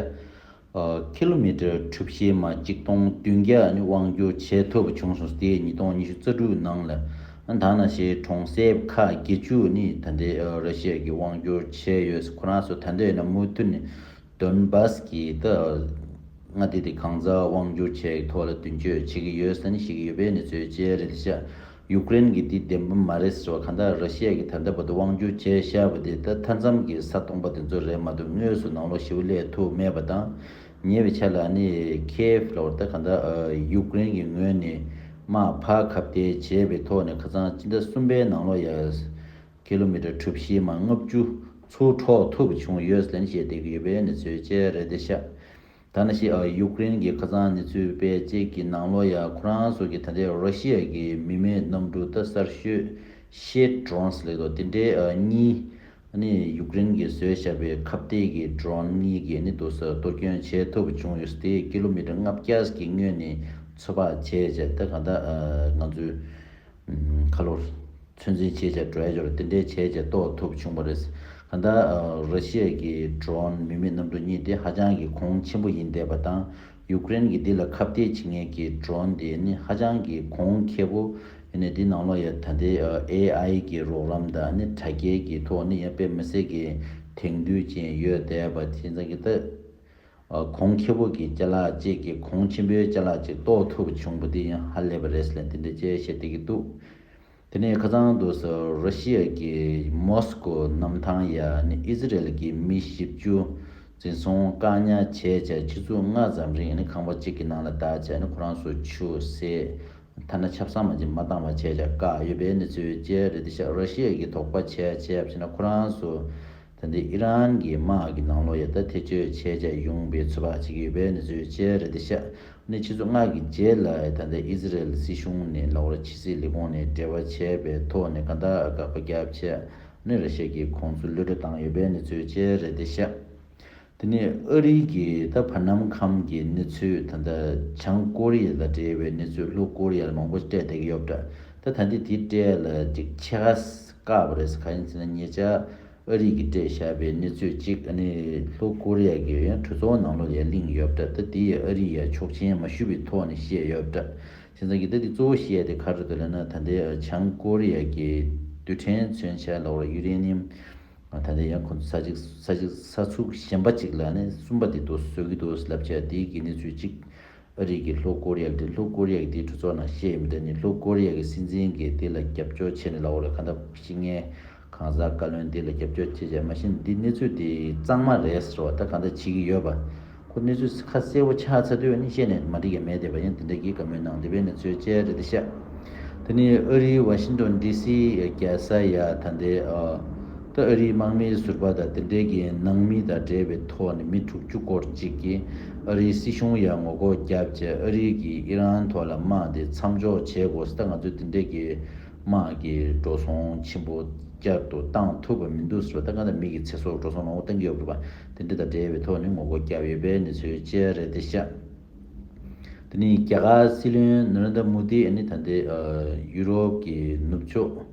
ཨོ་ཀི་ལོ་མི་ཊར་གྲུ་བཞི་མ་གཅིག་སྟོང་བདུན་བརྒྱ་ནི་དབང་སྒྱུར་བྱེད་ཐུབ་པ་བྱུང་སོང་། དེ་ཉིས་སྟོང་ཉི་ཤུ་རྩ་དྲུག་ནང་ལ་ད་ནང་བཞིན་གྲོང་གསེབ་ཁག་བརྒྱད་ཅུ་ནི་ད་ལྟའི་ཨོ་ར་ཤི་ཡ་གིས་དབང་སྒྱུར་བྱས་ཡོད། ཁོ་རང་ཚོ་ད་ལྟ་ཡིན་ན་མུ་མཐུད་ནས་དོན་བྷས་ཀྱི་ད་མངའ་སྡེ་དེ་གང་ཚ་དབང་སྒྱུར་བྱེད་ཐོག་ལ་མདུན་སྐྱོད་བྱེད་ཀྱི་ཡོད་ཟེར་ནས་བཤད་ཀྱི་ཡོད་པའི་གནས་ཚུལ་བཅས་རེད་ཤག་ཡུཀ་རེན་གྱིས་འདི་བདེན་པ་མ་རེད་ཟེར་བ། གང་ལྟར་ར་ཤི་ཡ་གིས་ད་ལྟ་བར་དུ་དབང་སྒྱུར་བྱས་བཞག་པ་དེ་ད་མཐའ་མཚམས་ཀྱི་ས་སྟོང་པ་དེ་ཚོ་རེད་མ་གཏོགས་དངོས་སུ་ནང་ལོགས་ཞེ་པོ་སླེབས་ཐུབ་མེད་པ་དང་། ཉེ་བའི་ཆར་ལ་ནི་ཁེ་ཝི་ལ་ད་གང་ལྟར་ཡུཀ་རེན་གྱི་ངོས་ནས་དམག་ཕར་ཁ་གཏད་བྱས་པའི་ཐོག་ནས་ཁ་སང་སྤྱི་ཟླ་གསུམ་པའི་ནང་ལོགས་ཡ། ཀི་ལོ་མི་ཊར་གྲུ་བཞི་མ་ལྔ་བཅུ་ཚུར་འཕྲོག་ཐུབ་པ་བྱུང་ཡོད་ཟེར་ནས་བཤད་བསྡད་ཀྱི་ཡོད་པའི་གནས་ཚུལ་བཅས་རེད་དེ་ཤག་ད་ནང་བཞིན་ཨ་ཡུཀ་རེན་གྱི་ཁ་སང་གནས་ཚུལ་སྤེལ་བྱེད་ཀྱི་ནང་ལོགས་ཡ་ཁོ་རང་ཚོ་གི་ད་ལྟའི་ར་ཤི་ཡ་གི་མི་མེད་གནམ་གྲུ་ད་གསར་ཤོས་ཤེད་ཌོ་རོན་སི་ལབ་དོ་དེ་འདྲའི་ཨ་གཉིས་ཨ་ནི་ཡུཀ་རེན་གྱིས་བཟོས་བཞག་པའི་ཁ་གཏད་ཀྱི་ཌོ་རོན་གཉིས་ཀྱིས་ནི་དུ་ས་གཏོར་སྐྱོན་བྱེད་ཐུབ་པ་བྱུང་ཡོད། དེ་ཀི་ལོ་མི་ཊར་ལྔ་བརྒྱ་གི་སྔོན་ནས་ཚོད་དཔག་བྱས་བྱས་ད་གང་ལྟར་ཨ་ང་ཚོའི་ཁ་ལོར། ཚོད་འཛིན་བྱས་བྱས་འགྲོ་ཡ་ཅིག་ལ་དེ་འདྲའི་བྱས་བྱས་གཏོར་ཐུབ་བྱུང་བ་རེད། གང་ལྟར་ཨ་ར་ཤི་ཡ་གི་ཌོ་རོན་མི་མེད་གནམ་གྲུ་གཉིས་དེ་ཧ་ཅང་གི་གོང་ཆེན་པོ་ཡིན་བསྡད་པ་དང་། ཡུཀ་རེན་གྱིས་འདི་ལ་ཁ་གཏད་བྱེད་མཁན་གྱི་ཌོ་རོན་དེ་ནི་ཧ་ཅང་གི་གོང་ཁེ་པོ། ཡིན་ནའི་འདི་ནང་ལོགས་ཡ་ད་ལྟའི་ཨ་ཨེ་ཨའི་གི་རོགས་རམ་དང་ནི་དྲ་རྒྱའི་གི་ཐོག་ནི་ཡང་དཔེ་མི་སྲིད་ཀྱི་དེང་དུས་ཅན་ཡོད་བསྡད་པ་དེ་ཙང་གི་ད། ཨ་གོང་ཁེ་པོ་གི་ཅ་ལག་ཅིག་གི་གོང་ཆེན་པོའི་ཅ་ལག་ཅིག་གཏོར་ཐུབ་བྱུང་བ་འདི་ཡང་ཧ་ལས་པ་རེད་ཟེར་ལབ་འདི་འདྲ་ཅིག་བཤད་བསྡད་ཀྱི་འདུག་དེ་ནས་ཁ་སང་དུས་སུ་ར་ཤི་ཡ་གི་མོ་སི་ཀོ་གནམ་ཐང་ཡ་ནི་ཨི་ཟི་རེལ་གྱི་མི་བཞི་བཅུ་འཛིན་བཟུང་བཀག་ཉར་བྱས་བྱས་ཆུ་ཚོད་ལྔ་ཙམ་རིང་ནི་ཁང་པ་གཅིག་གི་ནང་ལ་བསྡད་བྱས་ནི་ཁོ་རང་ཚོ་ཆུ་ཟས། ཐ་ན་ཆབ་གསང་མ་ཅིག་མ་བཏང་བ་བྱས་བྱས་བཀག་ཡོད་པའི་གནས་ཚུལ་བཅས་རེད་དེ་ཤག་ར་ཤི་ཡ་གི་དོགས་པ་བྱས་བྱས་ཕྱིན་ན་ཁོ་རང་ཚོ་ད་ལྟའི་ཨི་རན་གྱི་དམག་གི་ནང་ལོགས་ཡ་ད་ཐེ་བྱུས་བྱས་བྱས་ཡོང་བའི་ཚོད་དཔག་བྱེད་ཀྱི་ཡོད་པའི་གནས་ཚུལ་བཅས་རེད་དེ་ཤག་ནས་ཆུ་ཚོད་ལྔ་གི་རྗེས་ལ་ད་ལྟའི་ཨི་ཟི་རེལ་སྲིད་གཞུང་ནས་ལའོ་ར་ཕྱི་སྲིད་ལས་ཁུངས་ནས་འབྲེལ་བ་བྱས་པའི་ཐོག་ནས་གང་ལྟར་དགག་པ་བརྒྱབ་བྱས་ནས་ར་ཤི་ཡ་གི་ཁོང་ཚོ་གློད་གྲོལ་བཏང་ཡོད་པའི་གནས་ཚུལ་བཅས་རེད་དེ་ཤག་དེ་ནས་ཨ་རི་གི་ད་བར་སྣང་ཁམས་ཀྱི་གནས་ཚུལ་ད་ལྟ་བྱང་ཀོ་རི་ཡ་དང་འབྲེལ་བའི་གནས་ཚུལ་ལྷོ་ཀོ་རི་ཡ་ལ་མང་པོ་སྤྲད་བསྡད་ཀྱི་ཡོད་པ་འདྲ། ད་ད་ལྟ་དེ་སྤྲད་ལ་ཅིག་ཕྱེད་ཀ་བཀག་པ་རེད་ཟེར། གང་ཡིན་ཟེར་ན་ཉེ་ཆར་ཨ་རི་གིས་སྤྲད་བཞག་པའི་གནས་ཚུལ་ཅིག་ཨ་ནི་ལྷོ་ཀོ་རི་ཡ་གི་ཡང་གྲོས་ཚོགས་ནང་ལོགས་ལ་ཡ་གླེང་ཡོད་པ་འདྲ། ད་དེ་ཡ་ཨ་རི་ཡ་ཆོག་མཆན་མ་ཞུས་པའི་ཐོག་ནས་བཤད་ཡོད་པ་འདྲ། བྱས་ཙང་གི་ད་དེ་གཙོ་བོ་བཤད་དེ་ག་རེ་འདུག་ལབ་ན་ད་ལྟའི་བྱང་ཀོ་རི་ཡ་གི་རྡུལ་ཕྲན་མཚོན་ཆ་ལ་ཡུ་རེ་ནི་ཡམ། ད་ལྟ་ཡང་ཁོང་ཚོ་ས་ཚིགས་ས་ཚིགས་ས་ཚུགས་གཞན་པ་ཅིག་ལ་ནི་གསུམ་པ་དེ་དུ་བཟོ་གི་འདུག་ལབ་བྱས་དེའི་གི་གནས་ཚུལ་ཅིག་ཨ་རི་གི་ལྷོ་ཀོ་རི་ཡ་དེ་ལྷོ་ཀོ་རི་ཡ་གི་དེའི་གྲོས་ཚོགས་ནང་བཤད་ཡིན་པ་དེ་ནི་ལྷོ་ཀོ་རི་ཡ་གི་སྲིད་འཛིན་གྱིས་དེ་ལ་རྒྱབ་སྐྱོར་བྱས་ནས་ལབ་པ་རེད། གང་ལྟར་ཤི་ངན་གང་ཟག་བཀའ་བློན་དེ་ལ་རྒྱབ་སྐྱོར་བྱས་བྱས་མ་གཞི་འདི་གནས་ཚུལ་དེ་གཙང་མ་རེད་ཟེར་བ་ད་གང་ལྟར་བྱེད་ཀྱི་ཡོད་པ། ཁོ་གནས་ཚུལ་ཁ་གསལ་པོ་ཆགས་ཚར་དུས་ནི་བཤད་ནས་མ་འགྲིག་ཡ་མེད་བསྡད་པ་ཡིན། དེ་འདྲ་གི་བཀའ་མོལ་གནང་བསྡད་པའི་གནས་ཚུལ་བཅས་རེད་དེ་ཤག་དེ་ནས་ཨ་རིའི་ཝ་ཤིང་ཏོན་ཌི་སི་རྒྱལ་ས་ཡ་ད་ལྟའི་ཨ་ད་ཨ་རིའི་དམག་མིའི་ཟུར་པ་དང་དེ་འདྲའི་གི་ནང་མི་དང་འབྲེལ་བའི་ཐོག་ནས་མི་དྲུག་ཅུ་སྐོར་ཅིག་གིས་ཨ་རིའི་སྲིད་གཞུང་ཡ་ངོ་རྒོལ་བརྒྱབ་བྱས་ཨ་རི་གིས་ཨི་རན་ཐོག་ལ་དམག་དེ་མཚམས་འཇོག་བྱེད་དགོས་ཟེར། ད་ང་ཚོས་དེ་འདྲའི་གི་དམག་གི་འགྲོ་སོང་ཆེན་པོ་བསྐྱར་དུ་བཏང་ཐུབ་པ་མི་འདུག་ཟེར་བ། ད་ག་ད་མི་གི་ཚེ་སྲོག་འགྲོ་སོང་མང་པོ་བཏང་གི་ཡོད་རེད་པ། དེ་འདྲ་དང་འབྲེལ་བའི་ཐོག་ནས་ངོ་རྒོལ་བརྒྱབ་ཡོད་པའི་གནས་ཚུལ་བཅས་རེད་དེ་ཤག་དེ་ནས་རྒྱ་གར་སྲིད་བློན་ན་རེན་དྲ་མོ་དི་ཨ་ནི་ད་ལྟའི་ཨ་ཡུ་རོབ་ཀྱི་ནུབ་ཕྱོགས་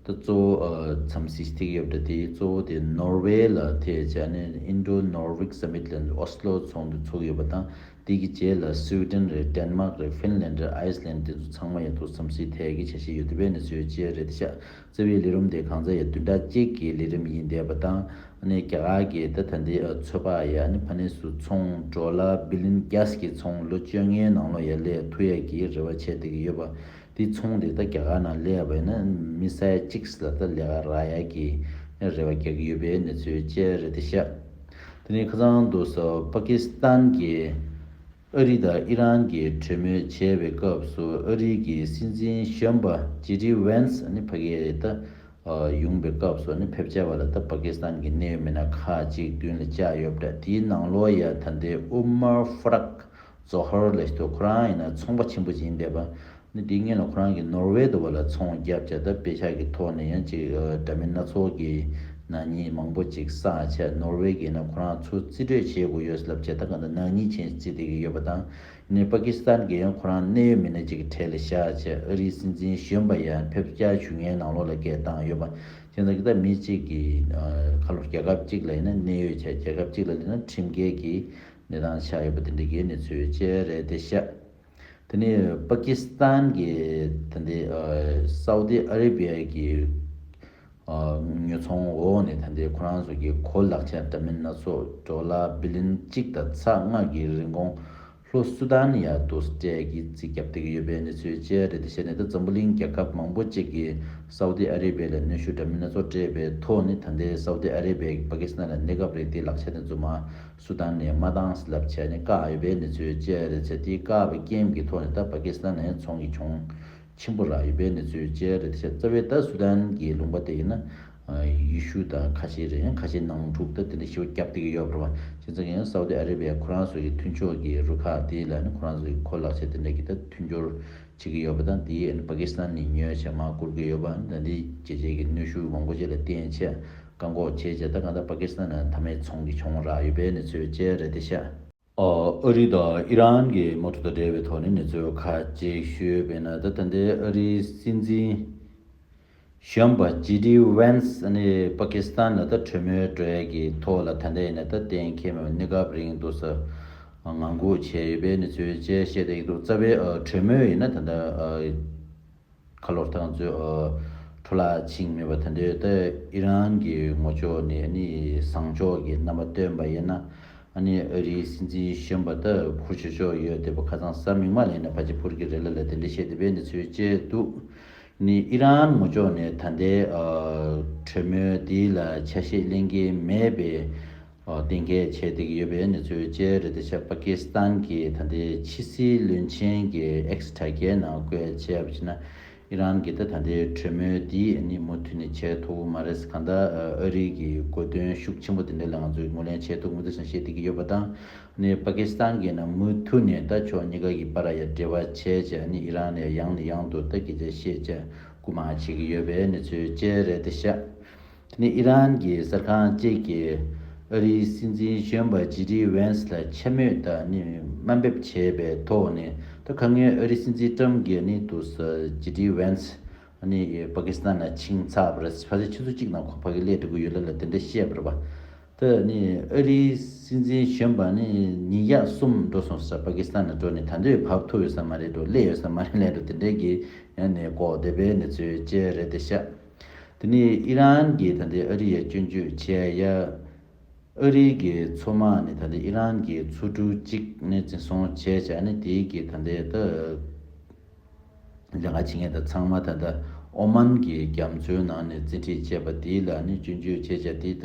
ད་གཙོ་བོ་ཨ་འཚམས་གཟིགས་ཐེག་ཡོད་པ་དེ་གཙོ་བོ་དེ་ནོར་ཝེ་ལ་ཐེ་བྱས་ནས་ཨིན་ཌོ་ནོར་ཝིག་སམ་མིཊ་ལ་ཨོ་སི་ལོ་ཚོགས་འདུ་ཚོགས་ཡོད་པ་དང་། དེ་གི་རྗེས་ལ་སུའི་ཌེན་རེད། ཌེན་མཱག་རེད། ཧྥིན་ལན་རེད། ཨའི་སི་ལན་དེ་ཚོ་ཚང་མ་ཡ་ཐུག་འཚམས་གཟིགས་ཐེག་གི་འཆར་གཞི་ཡོད་དེ་བས་ནས་བཟོས་བྱས་རེད་དེ་ཤག་རྩ་བའི་ལས་རིམ་དེ་གང་ཚ་ཡ་བདུན་ཕྲག་གཅིག་གི་ལས་རིམ་ཡིན་བསྡད་པ་དང་། ཨ་ནི་རྒྱ་གར་གྱི་ད་ད་ལྟའི་ཨ་ཚོད་དཔག་ཡ་ཨ་ནི་ཕ་ནས་སུ་ཚོང་ཌོ་ལར་བི་ལིན་གྱ་སི་གི་ཚོང་ལོ་བཅོ་ལྔའི་ནང་ལོགས་ཡ་ལས་ཐུ་ཡ་གི་རེ་བ་བྱས་བསྡད་ཀྱི་ཡོད་པ། དེ་ཚོང་དེ་ད་རྒྱ་གར་ནང་ལས་ཡ་བ་ཡིན་ན་མི་སའི་གཅིག་ལ་ད་ལས་ཀ་རག་ཡ་གི་རེ་བ་རྒྱག་གི་ཡོད་པའི་གནས་ཚུལ་བཅས་རེད་དེ་ཤག་དེ་ནས་ཁ་སང་དུས་སུ་པ་ཀི་སི་ཐན་གྱི་ཨ་རི་དང་ཨི་རན་གྱི་གྲོས་མོལ་བྱས་པའི་སྐབས་སུ་ཨ་རི་གི་སྲིད་འཛིན་གཞོན་པ་ཇེ་ཌི་ཝན་སི་ནི་ཕ་གིར་ད་ཡོང་པའི་སྐབས་སུ་ནི་ཕེབས་བྱ་བ་ལ་ད་པ་ཀི་སི་ཐན་གྱི་གནད་ཡོད་མི་སྣ་ཁག་ཅིག་མདུན་ལ་བཅར་ཡོད་པ་འདྲ། དེའི་ནང་ལོགས་ཡ་ད་ལྟའི་ཨུ་མར་ཧྥ་རག་ཛོ་ཧར་ལབ་ཤེས་འདུག་ཁོ་རང་ཡིན་ན་ཚོང་པ་ཆེན་པོ་ཅིག་ཡིན་བསྡད་པ། ནི་དེའི་སྔོན་ལ་ཁོ་རང་གིས་ནོར་ཝེ་དུ་བ་ལ་ཚོང་བརྒྱབ་བྱས་ད་དཔེ་ཆ་གི་ཐོག་ནས་ཡང་ཅིག་འདྲ་མིན་སྣ་ཚོགས་ཀྱི་ནག་ཉེས་མང་པོ་ཅིག་བསགས་བྱས་ནོར་ཝེ་གིས་ན་ཁོ་རང་ཚུར་རྩིས་སྤྲོད་བྱེད་དགོས་ཡོད་ལབ་བྱས་ད་ག་ད་ནག་ཉེས་ཆེན་རྩིས་བསྡད་ཀྱི་ཡོད་པ་དང་། ནི་པ་ཀི་སི་ཐན་གྱིས་ཡང་ཁོ་རང་གནད་ཡོད་མི་སྣ་ཅིག་གི་གྲས་ལ་བཞག་བྱས་ཨ་རིའི་སྲིད་འཛིན་གཞོན་པ་ཡང་ཕེབས་བཅར་ཞུ་མཁན་ནང་ལོགས་ལ་སྐད་བཏང་ཡོད་པ། བྱས་ཙང་གི་ད་མི་གཅིག་གིས་ཁ་ལོ་རྒྱལ་ཁབ་གཅིག་ལ་ཡིན་ན་གནད་ཡོད་བྱས་རྒྱལ་ཁབ་གཅིག་ལ་ཡིན་ན་ཁྲིམས་འགལ་གྱི་གནས་སྟངས་ཆགས་ཡོད་པ་དེ་འདྲ་གི་གནས་ཚུལ་བཅས་རེད་དེ་ཤག་དེ་ནས་པ་ཀི་སི་ཐན་གྱི་ད་ལྟའི་ཨ་སའུ་ཏི་ཨ་རེ་བི་ཡ་གི་ཨ་ཉོ་ཚོང་འོག་ནས་ད་ལྟའི་ཁོ་རང་ཚོ་གི་གོ་ལག་ཆ་འདྲ་མིན་སྣ་ཚོགས་ཌོ་ལར་བི་ལིན་གཅིག་དང་ཚེག་ལྔ་གི་རིན་གོང་ལྷོ་སུ་དཱན་ཡ་དུ་སྤྲད་ཀྱི་རྩིས་རྒྱབ་བསྡད་ཀྱི་ཡོད་པའི་གནས་ཚུལ་བཅས་རེད། དེ་བྱས་ནས་ད་འཛམ་བུ་གླིང་རྒྱལ་ཁབ་མང་པོ་ཅིག་གིས་སའུ་ཏི་ཨ་རེ་བི་ཡ་ལ་གནོན་ཤུགས་འདྲ་མིན་སྣ་ཚོགས་སྤྲད་པའི་ཐོག་ནས་ད་ལྟའི་སའུ་ཏི་ཨ་རེ་བི་ཡ་གིས་པ་ཀི་སི་ཐན་ལ་གནས་སྐབས་རེ་དེའི་ལག་ཆ་དེ་ཚོ་མར་སུ་དཱན་ནས་མ་བཏང་ལབ་བྱས་ནས་བཀག་ཡོད་པའི་གནས་ཚུལ་བཅས་རེད་ཟེར། དེའི་བཀག་པའི་རྐྱེན་གྱི་ཐོག་ནས་ད་པ་ཀི་སི་ཐན་ནས་ཚོང་གི་གྱོང་ཆེན་པོ་རག་ཡོད་པའི་གནས་ཚུལ་བཅས་རེད་ཟེར། རྩ་བའི་ད་སུ་དཱན་གྱི་ལུང་པ་དེ་ཡིན་ན་ཡེ་ཤུ་དང་ཁ་ཤས་རེད། ཡང་ཁ་ཤས་ནང་འཁྲུག་ད་དེ་འདྲ་ཞེ་པོ་བརྒྱབ་བསྡད་ཀྱི་ཡོད་པ་རེད་བ། བྱས་ཙང་ཡང་སའུ་ཏི་ཨ་རེ་བི་ཡ་ཁོ་རང་ཚོ་གི་མཐུན་ཕྱོགས་ཀྱི་རུ་ཁག་དེ་ལ་ནི་ཁོ་རང་ཚོ་གི་གོ་ལག་ཆ་དེ་འདྲ་གི་ད་མཐུན་སྦྱོར་བྱེད་ཀྱི་ཡོད་པ་དང་། དེའི་པ་ཀི་སི་ཐན་ནས་ཉོས་བྱས་མར་བསྐུར་གྱི་ཡོད་པ། ད་འདི་རྒྱལ་སྤྱིའི་གི་གནོན་ཤུགས་མང་པོ་ཅིག་ལ་བརྟེན་བྱས་བཀག་འགོག་བྱས་བྱས་ད་གང་ལྟར་པ་ཀི་སི་ཐན་ནང་མཐའ་མའི་ཚོང་གི་གྱོང་རག་ཡོད་པའི་གནས་ཚུལ་བཅས་རེད་དེ་ཤག་ཨ་རི་དང་ཨི་རན་གྱི་དམག་འཁྲུག་དང་འབྲེལ་བའི་ཐོག་ནས་གནས་ཚུལ་ཁག་ཅིག་ཞུས་པས་ན། ད་ད་ལྟའི་ཨ་རིའི་སྲིད་འཛིན་ གཞོན་པ་ཇེ་ཌི་ཝན་སི་ནི་པ་ཀི་སི་ཐན་ལ་ད་གྲོས་མོལ་འགྲོ་ཡས་ཀྱི་ཐོག་ལ་ད་ལྟ་ཡིན་ན་ད་གཏན་འཁེལ་མེད་པ་གནས་སྐབས་རིང་དུ་ས་ངང་སྒུག་བྱས་ཡོད་པའི་གནས་ཚུལ་བཅས་བཤད་བསྡད་ཀྱི་འདུག་རྩ་བའི་ཨ་གྲོས་མོལ་ཡིན་ན་ད་ལྟ་ཨ་ཁ་ལོར་ད་ང་ཚོའི་ཨ་འཕྲོ་བརླག་ཕྱིན་མེད་པ་ད་ལྟའི་ད་ཨི་རན་གྱི་ངོ་ཕྱོགས་ནས་ནི་བཟང་ཕྱོགས་ཀྱི་རྣམ་པ་སྟོན་པ་ཡིན་ན། ཨ་ནི་ཨ་རིའི་སྲིད་འཛིན་གཞོན་པ་ད་འཕུར་ཆོག་ཆོག་ཡོད་བསྡད་པ་ཁ་སང་གཟའ་མིག་དམར་ལ་ཡིན་ན་ཕལ་ཆེར་འཕུར་གྱི་རེད་ལ་ལ་དེ་འདྲ་བཤད་བསྡད་པའི་གནས་ཚུལ་བཅས་འདུག་ནི་ཨི་རན་ངོ་ཕྱོགས་ནས་ད་ལྟའི་ཨ་གྲོས་མོལ་འདི་ལ་ཆ་ཤས་ལེན་གྱི་མེད་པའི་ཨ་གཏན་འཁེལ་བྱས་བསྡད་ཀྱི་ཡོད་པའི་གནས་ཚུལ་བཅས་རེད། དེ་ཤ་པ་ཀི་སི་ཐན་གྱི་ད་ལྟའི་ཕྱི་སྲིད་བློན་ཆེན་གྱི་ཨེག་སི་དྲ་རྒྱའི་ནང་བཀོད་བྱས་པ་བྱས་ན། ཨི་རན་གྱིས་ད་ད་ལྟའི་གྲོས་མོལ་འདི་ནི་མུ་མཐུད་ནས་བྱེད་ཐུབ་ཀྱི་མ་རེད། གང་ལྟར་ཨ་རི་གི་གོ་དོན་ཤུགས་ཆེན་པོ་དེ་འདྲ་ལ་ང་ཚོས་ངོས་ལེན་བྱེད་ཐུབ་མི་འདུག་ཟེར་བཤད་བསྡད་ཀྱི་ཡོད་པ་དང་། ནི་པ་ཀི་སི་ཐན་གྱིས་ན་མུ་མཐུད་ནས་ད་ཕྱོགས་གཉིས་ཀ་གི་བར་ཡ་འབྲེལ་བ་བྱས་བྱས་ནི་ཨི་རན་ནས་ཡང་ནས་ཡང་དུ་ད་སྐད་ཆ་བཤད་བྱས་སྐུལ་མ་བྱེད་ཀྱི་ཡོད་པའི་གནས་ཚུལ་བཅས་རེད་དེ་ཤག་དེ་ནས་ཨི་རན་གྱི་གསར་ཁང་གཅིག་གིས་ཨ་རིའི་སྲིད་འཛིན་གཞོན་པ་ཇེ་ཌི་ཝན་སི་ལ་འཕྱ་སྨོད་དང་ནི་དམའ་འབེབས་བྱས་པའི་ཐོག་ནས་ད་ཁ་སྔོན་ཨ་རིའི་སྲིད་འཛིན་ཀྲམ་གྱིས་ནི་དུ་ས་ཇེ་ཌི་ཝན་སི་ནི་པ་ཀི་སི་ཐན་ལ་ཕྱིན་ཚར་བ་རེད། ཕལ་ཆེར་ཆུ་ཚོད་གཅིག་ནང་ཁོ་ཕ་གི་སླེབས་འགྲོ་གི་ཡོད་ལ་ལ་དེ་འདྲ་བཤད་པ་རེད་པ། ད་ནི་ཨ་རིའི་སྲིད་འཛིན་གཞོན་པ་ནི་ཉིན་ཞག་གསུམ་འགྲོ་སོང་ས་པ་ཀི་སི་ཐན་ལ་འགྲོ་ནས་ད་འདོད་བབས་ཐུབ་ཡོད་ས་མ་རེད་འགྲོ་སླེབས་ཡོད་ས་མ་རེད་ལས་འགྲོ་དེ་འདྲའི་གི་ཡང་ནས་ལྐོག་བསྡད་པའི་གནས་ཚུལ་བཅས་རེད་དེ་ཤག་དེ་ནས་ཨི་རན་གྱིས་ད་ལྟའི་ཨ་རི་ཡ་སྐྱོན་བརྗོད་བྱས་ཡ། ཨ་རི་གི་མཚོ་དམག་ནས་ད་ལྟའི་ཨི་རན་གྱི་མཚོ་གྲུ་གཅིག་ནས་འཛིན་བཟུང་བྱས་བྱས་ནས་དེའི་གི་ད་ལྟའི་ད་ལས་ཀ་བྱེད་མཁན་དང་ཚང་མ་ད་ལྟ་ཨོ་མན་གྱི་རྒྱ་མཚོའི་ནང་ནས་རྩིས་ཁྲིད་བྱས་པ་དེ་ལ་ནི་སྐྱོན་བརྗོད་བྱས་བྱས་དེ་ད་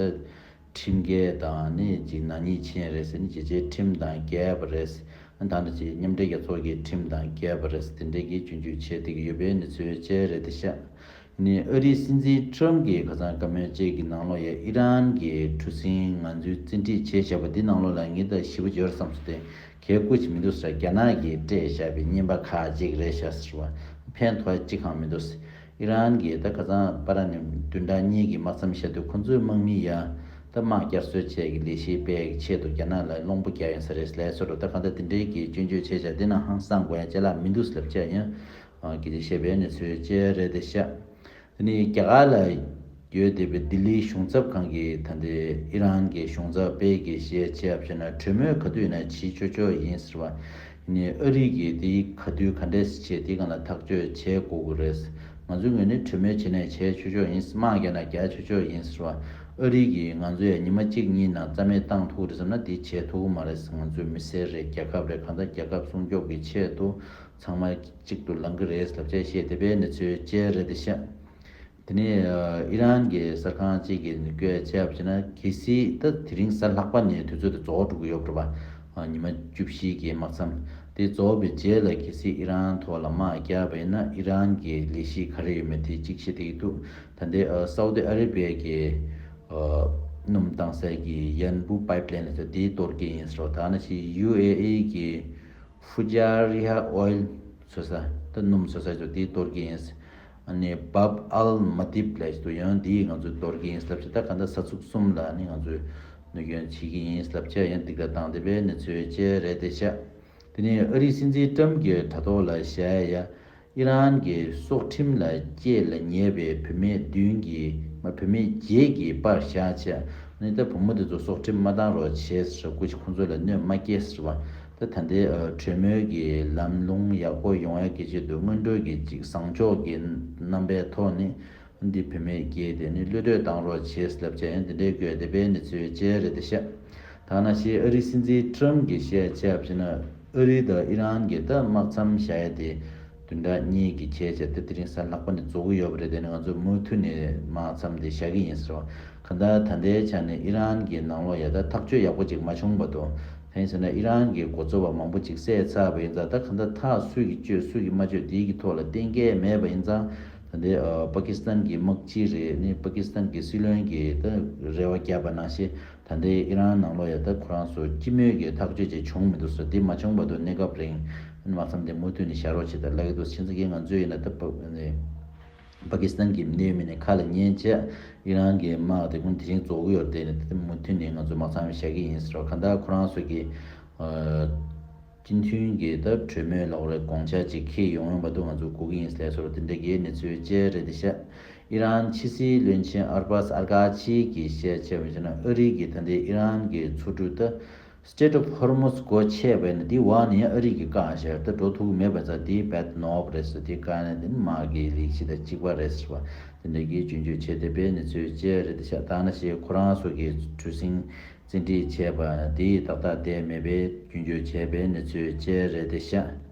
ཁྲིམས་འགལ་དང་ནི་ཅིག་ནག་ཉེས་ཕྱིན་རེད་ཟེར་ནི་རྒྱལ་སྤྱིའི་ཁྲིམས་དང་འགལ་བ་རེད། ད་ནི་ཅིག་མཉམ་འབྲེལ་རྒྱལ་ཚོགས་ཀྱི་ཁྲིམས་དང་འགལ་བ་རེད་དེ་འདྲའི་གི་སྐྱོན་བརྗོད་བྱས་བསྡད་ཀྱི་ཡོད་པའི་གནས་ཚུལ་བཅས་རེད་དེ་ཤག་ནི་ཨ་རིའི་སྲིད་འཛིན་ཁྲོམ་གྱིས་ཁ་སང་བཀའ་མོལ་བཅས་ཀྱི་ནང་ལོགས་ཡ་ཨི་རན་གྱི་གྲུ་གཟིངས་ང་ཚོའི་རྩིས་ཁྲིད་བྱས་བཞག་པ་འདི་ནང་ལོགས་ལ་ངེད་ད་ཞིབ་པོ་འབྱོར་བསམ་སོང་སྟེ་གལ་སྐུ་ཅིག་མི་འདུག་ཟེར། རྒྱ་ནག་གིས་སྤྲད་བཞག་པའི་རྔན་པ་ཁག་ཅིག་རེད་ཤག་ཟེར་བ་ཕན་ཐོགས་ཅི་གང་མི་འདུག་ཟེར། ཨི་རན་གྱིས་ད་ཁ་སང་པ་ར་ནི་བདུན་ཕྲག་གཉིས་ཀྱི་དམག་མཚམས་བཞག་དུས་ཁོ་ཚོའི་དམག་མི་ཡ་ད་དམག་བསྐྱར་གསོ་བྱས་ཀྱི་ལས་གཞི་སྤེལ་གྱི་ཆེད་དུ་རྒྱ་ནག་ལ་བློན་པོ་རྒྱག་ཡོང་ས་རེད་ལས་སོ་རུ་ད་གང་ལྟར་དེ་འདྲའི་གི་སྐྱོན་བརྗོད་བྱས་བཞག་དེ་ནང་ཧང་སང་དགོས་ཡ་ཅ་ལག་མི་འདུག་ཟེར་ལབ་བྱས་ཡང་སྐད་ཆ་བཤད་པའི་གནས་ཚུལ་བཅས་རེད་དེ་ཤག་དེ་ནས་རྒྱ་གར་ལ་ཡོད་བསྡད་པའི་ལྡི་ལིའི་གཞུང་ཚབ་ཁང་གིས་ད་ལྟའི་ཨི་རན་གྱི་གཞུང་ཚབ་པས་ཀྱི་ཞལ་ཆེ་བ་བྱས་ན་གྲོས་མོལ་ག་དུས་ཡིན་ན་བྱེད་ཆོག་ཆོག་ཡིན་ཟེར་བ། ནས་ཨ་རི་གིས་དེ་ག་དུས་ག་འདྲས་བྱེད་དེ་གང་ལ་ཐག་གཅོད་བྱེད་དགོས་ཀྱི་རེད། ང་ཚོའི་ངོས་ནས་གྲོས་མོལ་བྱེད་ནས་བྱེད་ཆོག་ཆོག་ཡིན། དམག་རྒྱག་ན་རྒྱག་ཆོག་ཆོག་ཡིན་ཟེར་བ། ཨ་རི་གིས་ང་ཚོ་ཡང་ཉི་མ་གཅིག་གཉིས་ནང་རྩ་མེད་བཏང་ཐུབ་རེད་བསམ་ན་དེ་བྱེད་ཐུབ་ཀྱི་མ་རེད། ང་ཚོའི་མི་སེར་རེད། རྒྱལ་ཁབ་རེད། གང་ལྟར་རྒྱལ་ཁབ་སྲུང་སྐྱོབ་ཀྱི་ཆེད་དུ་ཚང་མ་གཅིག་ཏུ་ལངས་ཀྱི་རེད་ལབ་བྱས་བཤད་བསྡད་པའི་གནས་ཚུལ་བཅས་རེད་དེ་ཤག་དེ་ནས་ཨི་རན་གྱི་གསར་ཁང་གཅིག་གིས་བཀོད་བྱས་པ་བྱས་ན་གལ་སྲིད་ད་དེ་རིང་གཟའ་ལྷག་པ་ནས་དུས་ཚོད་དེ་རྫོགས་འགྲོ་གི་ཡོད་པ་རེད་པ། ཉི་མ་བཅུ་བཞི་གི་དམག་མཚམས་དེ་རྫོགས་པའི་རྗེས་ལ་གལ་སྲིད་ཨི་རན་ཐོག་ལ་དམག་རྒྱག་པ་ཡིན་ན་ཨི་རན་གྱི་ལས་གཞི་ག་རེ་ཡོད་མེད་དེ་གཅིག་བཤད་བསྡད་ཀྱི་འདུག་ད་ལྟའི་ཨ་སའུ་ཏི་ཨ་རེ་བྷི་ཡ་གི་ཨ་སྣུམ་བཏང་སའི་གི་ཡན་བུ་པའིབ་ལའིན་ལ་དེ་གཏོར་གྱི་ཡིན་ཟེར་བ། ད་ནང་བཞིན་ཡུ་ཨེ་ཨི་གི་ཧྥུ་ཇ་རི་ཧ་ཨོ་ཡལ་བཟོ་ས་ད་སྣུམ་བཟོ་ས་ཚོ་དེ་གཏོར་གྱི་ཡིན། ཨ་ནི་བབ་ཨལ་མ་དིབ་ལས་དུ་ཡང་དེ་ང་ཚོས་གཏོར་གྱི་ཡིན་ལབ་ཆེ། ད་ག་འདྲ་ས་ཚུགས་གསུམ་ལ་ནི་ང་ཚོས་གནོད་སྐྱོན་བྱེད་ཀྱི་ཡིན་ལབ་ཆེ། ཡང་སྡིགས་ར་བཏང་བསྡད་པའི་གནས་ཚུལ་བཅས་རེད་དེ་ཤག་དེ་ནས་ཨ་རིའི་སྲིད་འཛིན་ཀྲམ་གྱིས་དྲ་ཐོག་ལ་བཤད་ཡ། ཨི་རན་གྱི་སྲོག་ཁྲིམས་ལ་བཅད་ལ་ཉེ་བའི་བུད་མེད་བདུན་གྱིས་མ་བུད་མེད་བརྒྱད་ཀྱིས་པར་བཞག་བྱས། ནི་ད་བུ་མོ་དེ་ཚོ་སྲོག་ཁྲིམས་མ་བཏང་རོགས་བྱས་ཟེར་སྐུ་མཁྱེན་ཁོང་ཚོ་ལ་གནོད་མ་སྐྱེལ་ཟེར་བ། ད་ད་ལྟའི་ཨ་གྲོས་མོལ་གྱི་ལམ་ལྷོང་ཡག་པོ་ཡོང་ཡག་གི་ཆེད་དུ་སྔོན་འགྲོ་གི་ཅིག་བཟང་ཕྱོགས་ཀྱི་རྣམ་པའི་ཐོག་ནས་འདི་བུད་མེད་བརྒྱད་དེ་ནི་གློད་གྲོལ་བཏང་རོགས་བྱས་ལབ་བྱས་ཡང་དེ་འདྲའི་དགོས་དེ་པའི་གནས་ཚུལ་བཅས་རེད་དེ་ཤག་ད་ནང་བཞིན་ཨ་རིའི་སྲིད་འཛིན་ཀྲམ་གྱིས་བཤད་བྱས་པ་ཡིན་ན་ཨ་རི་དང་ཨི་རན་གྱི་ད་དམག་མཚམས་བཞག་ཡ་དེ་བདུན་ཕྲག་གཉིས་ཀྱི་ཁྱད་བྱས་ཏེ་དེ་རིང་གཟའ་ལྷག་པ་ནས་རྫོགས་ཀྱི་ཡོད་པ་རེད། དེ་ནི་ང་ཚོ་མུ་མཐུད་ནས་དམག་མཚམས་དེ་བཞག་གི་ཡིན་ཟེར་བ། གང་ལྟར་ད་ལྟའི་ཆ་ནས་ཨི་རན་གྱི་ནང་ལོགས་ཡ་ད་ཐག་གཅོད་ཡག་པོ་ཅིག་མ་བྱུང་བ་དང་། དེ་ཡིན་ཟེར་ན་ཨི་རན་གྱི་འགོ་གཙོ་བ་མང་པོ་ཅིག་བསད་ཚར་བ་ཡིན་ཙང་། ད་གང་ལྟར་ཐག་སུ་གིས་གཅོད་སུ་གིས་མ་གཅོད་དེའི་གི་ཐོག་ལ་གཏན་འཁེལ་མེད་པ་ཡིན་ཙང་། ད་ལྟའི་ཨ་པ་ཀི་སི་ཐན་གྱི་དམག་སྤྱི་རེད། ནི་པ་ཀི་སི་ཐན་གྱི་སྲིད་བློན་གྱིས་ད་རེ་བ་བརྒྱབ་པ་ནང་བཞིན། ད་ལྟའི་ཨི་རན་ནང་ལོགས་ཡ་ད་ཁོ་རང་ཚོ་སྤྱི་མོས་ཀྱི་ཐག་གཅོད་ཅིག་བྱུང་མི་འདུག་ཟེར། འདི་མ་བྱུང་བར་དུ་གནས་སྐབས་རིང་དམག་མཚམས་དེ་མུ་མཐུད་ནས་བཞག་རོགས་བྱེད་དང་ལབ་ཀྱི་འདུག་ཁྱེད་ཚོ་གིས་ང་ཚོས་ཡིན་ན་ད་པ་ནི་པ་ཀི་སི་ཐན་གྱི་གནད་ཡོད་མི་ནས་ཁ་ལ་ཉན་བྱས། ཨི་རན་གྱི་དམག་དེ་ཀུན་དེ་རིང་རྫོགས་ཀྱི་ཡོད་རེད་དེ། ནས་ད་མུ་མཐུད་ནས་ང་ཚོ་དམག་མཚམས་བཞག་གི་ཡིན་ཟེར་བ། གང་ལྟར་ཁོ་རང་ཚོ་གི་ཨ་སྤྱི་མཐུན་གྱི་ད་གྲོས་མོལ་ལ་འོ་རེ་དགོངས་འཆར་ཅིག་འཁྱེར་ཡོང་ཡོང་བར་དུ་ང་ཚོ་སྒུག་གི་ཡིན་ཟེར་སོགས་དེ་འདྲ་གི་གནས་ཚུལ་བཅས་རེད་དེ་ཤག་ཨི་རན་ཕྱི་སྲིད་བློན་ཆེན་ཨར་བཱས་ཨར་ཀ་ཆི་གིས་བཤད་ཆེད་བྱས་ན། ཨ་རི་གིས་ད་ལྟའི་ཨི་རན་གྱི་མཚོ་གྲུ་ད་Strait of Hormuz སྒོ་ཕྱེ་བས་ན། འདི་འོག་ནས་ཡང་ཨ་རི་གིས་བཀག་ཞེས་ད་འགྲོ་ཐུབ་ཀྱི་མེད་པ་ཙང་། འདི་bad ནོར་རེད་ཟེར། འདི་བཀག་ནས་འདི་དམག་གི་ལས་གཞི་དང་གཅིག་པ་རེད་ཟེར་བ། དེ་འདྲ་གི་རྒྱུན་སྐྱོད་བྱས་བསྡད་པའི་གནས་ཚུལ་བཅས་རེད་ཤག་ད་ནང་བཞིན་ཁོ་རང་ཚོ་གི་གྲུ་གཟིངས་བཙན་ཁྲིད་བྱས་པ་འདི་ཏག་ཏག་བསྡད་མེད་པའི་རྒྱུན་སྐྱོད་བྱས་པའི་གནས་ཚུལ་བཅས་རེད་ཤག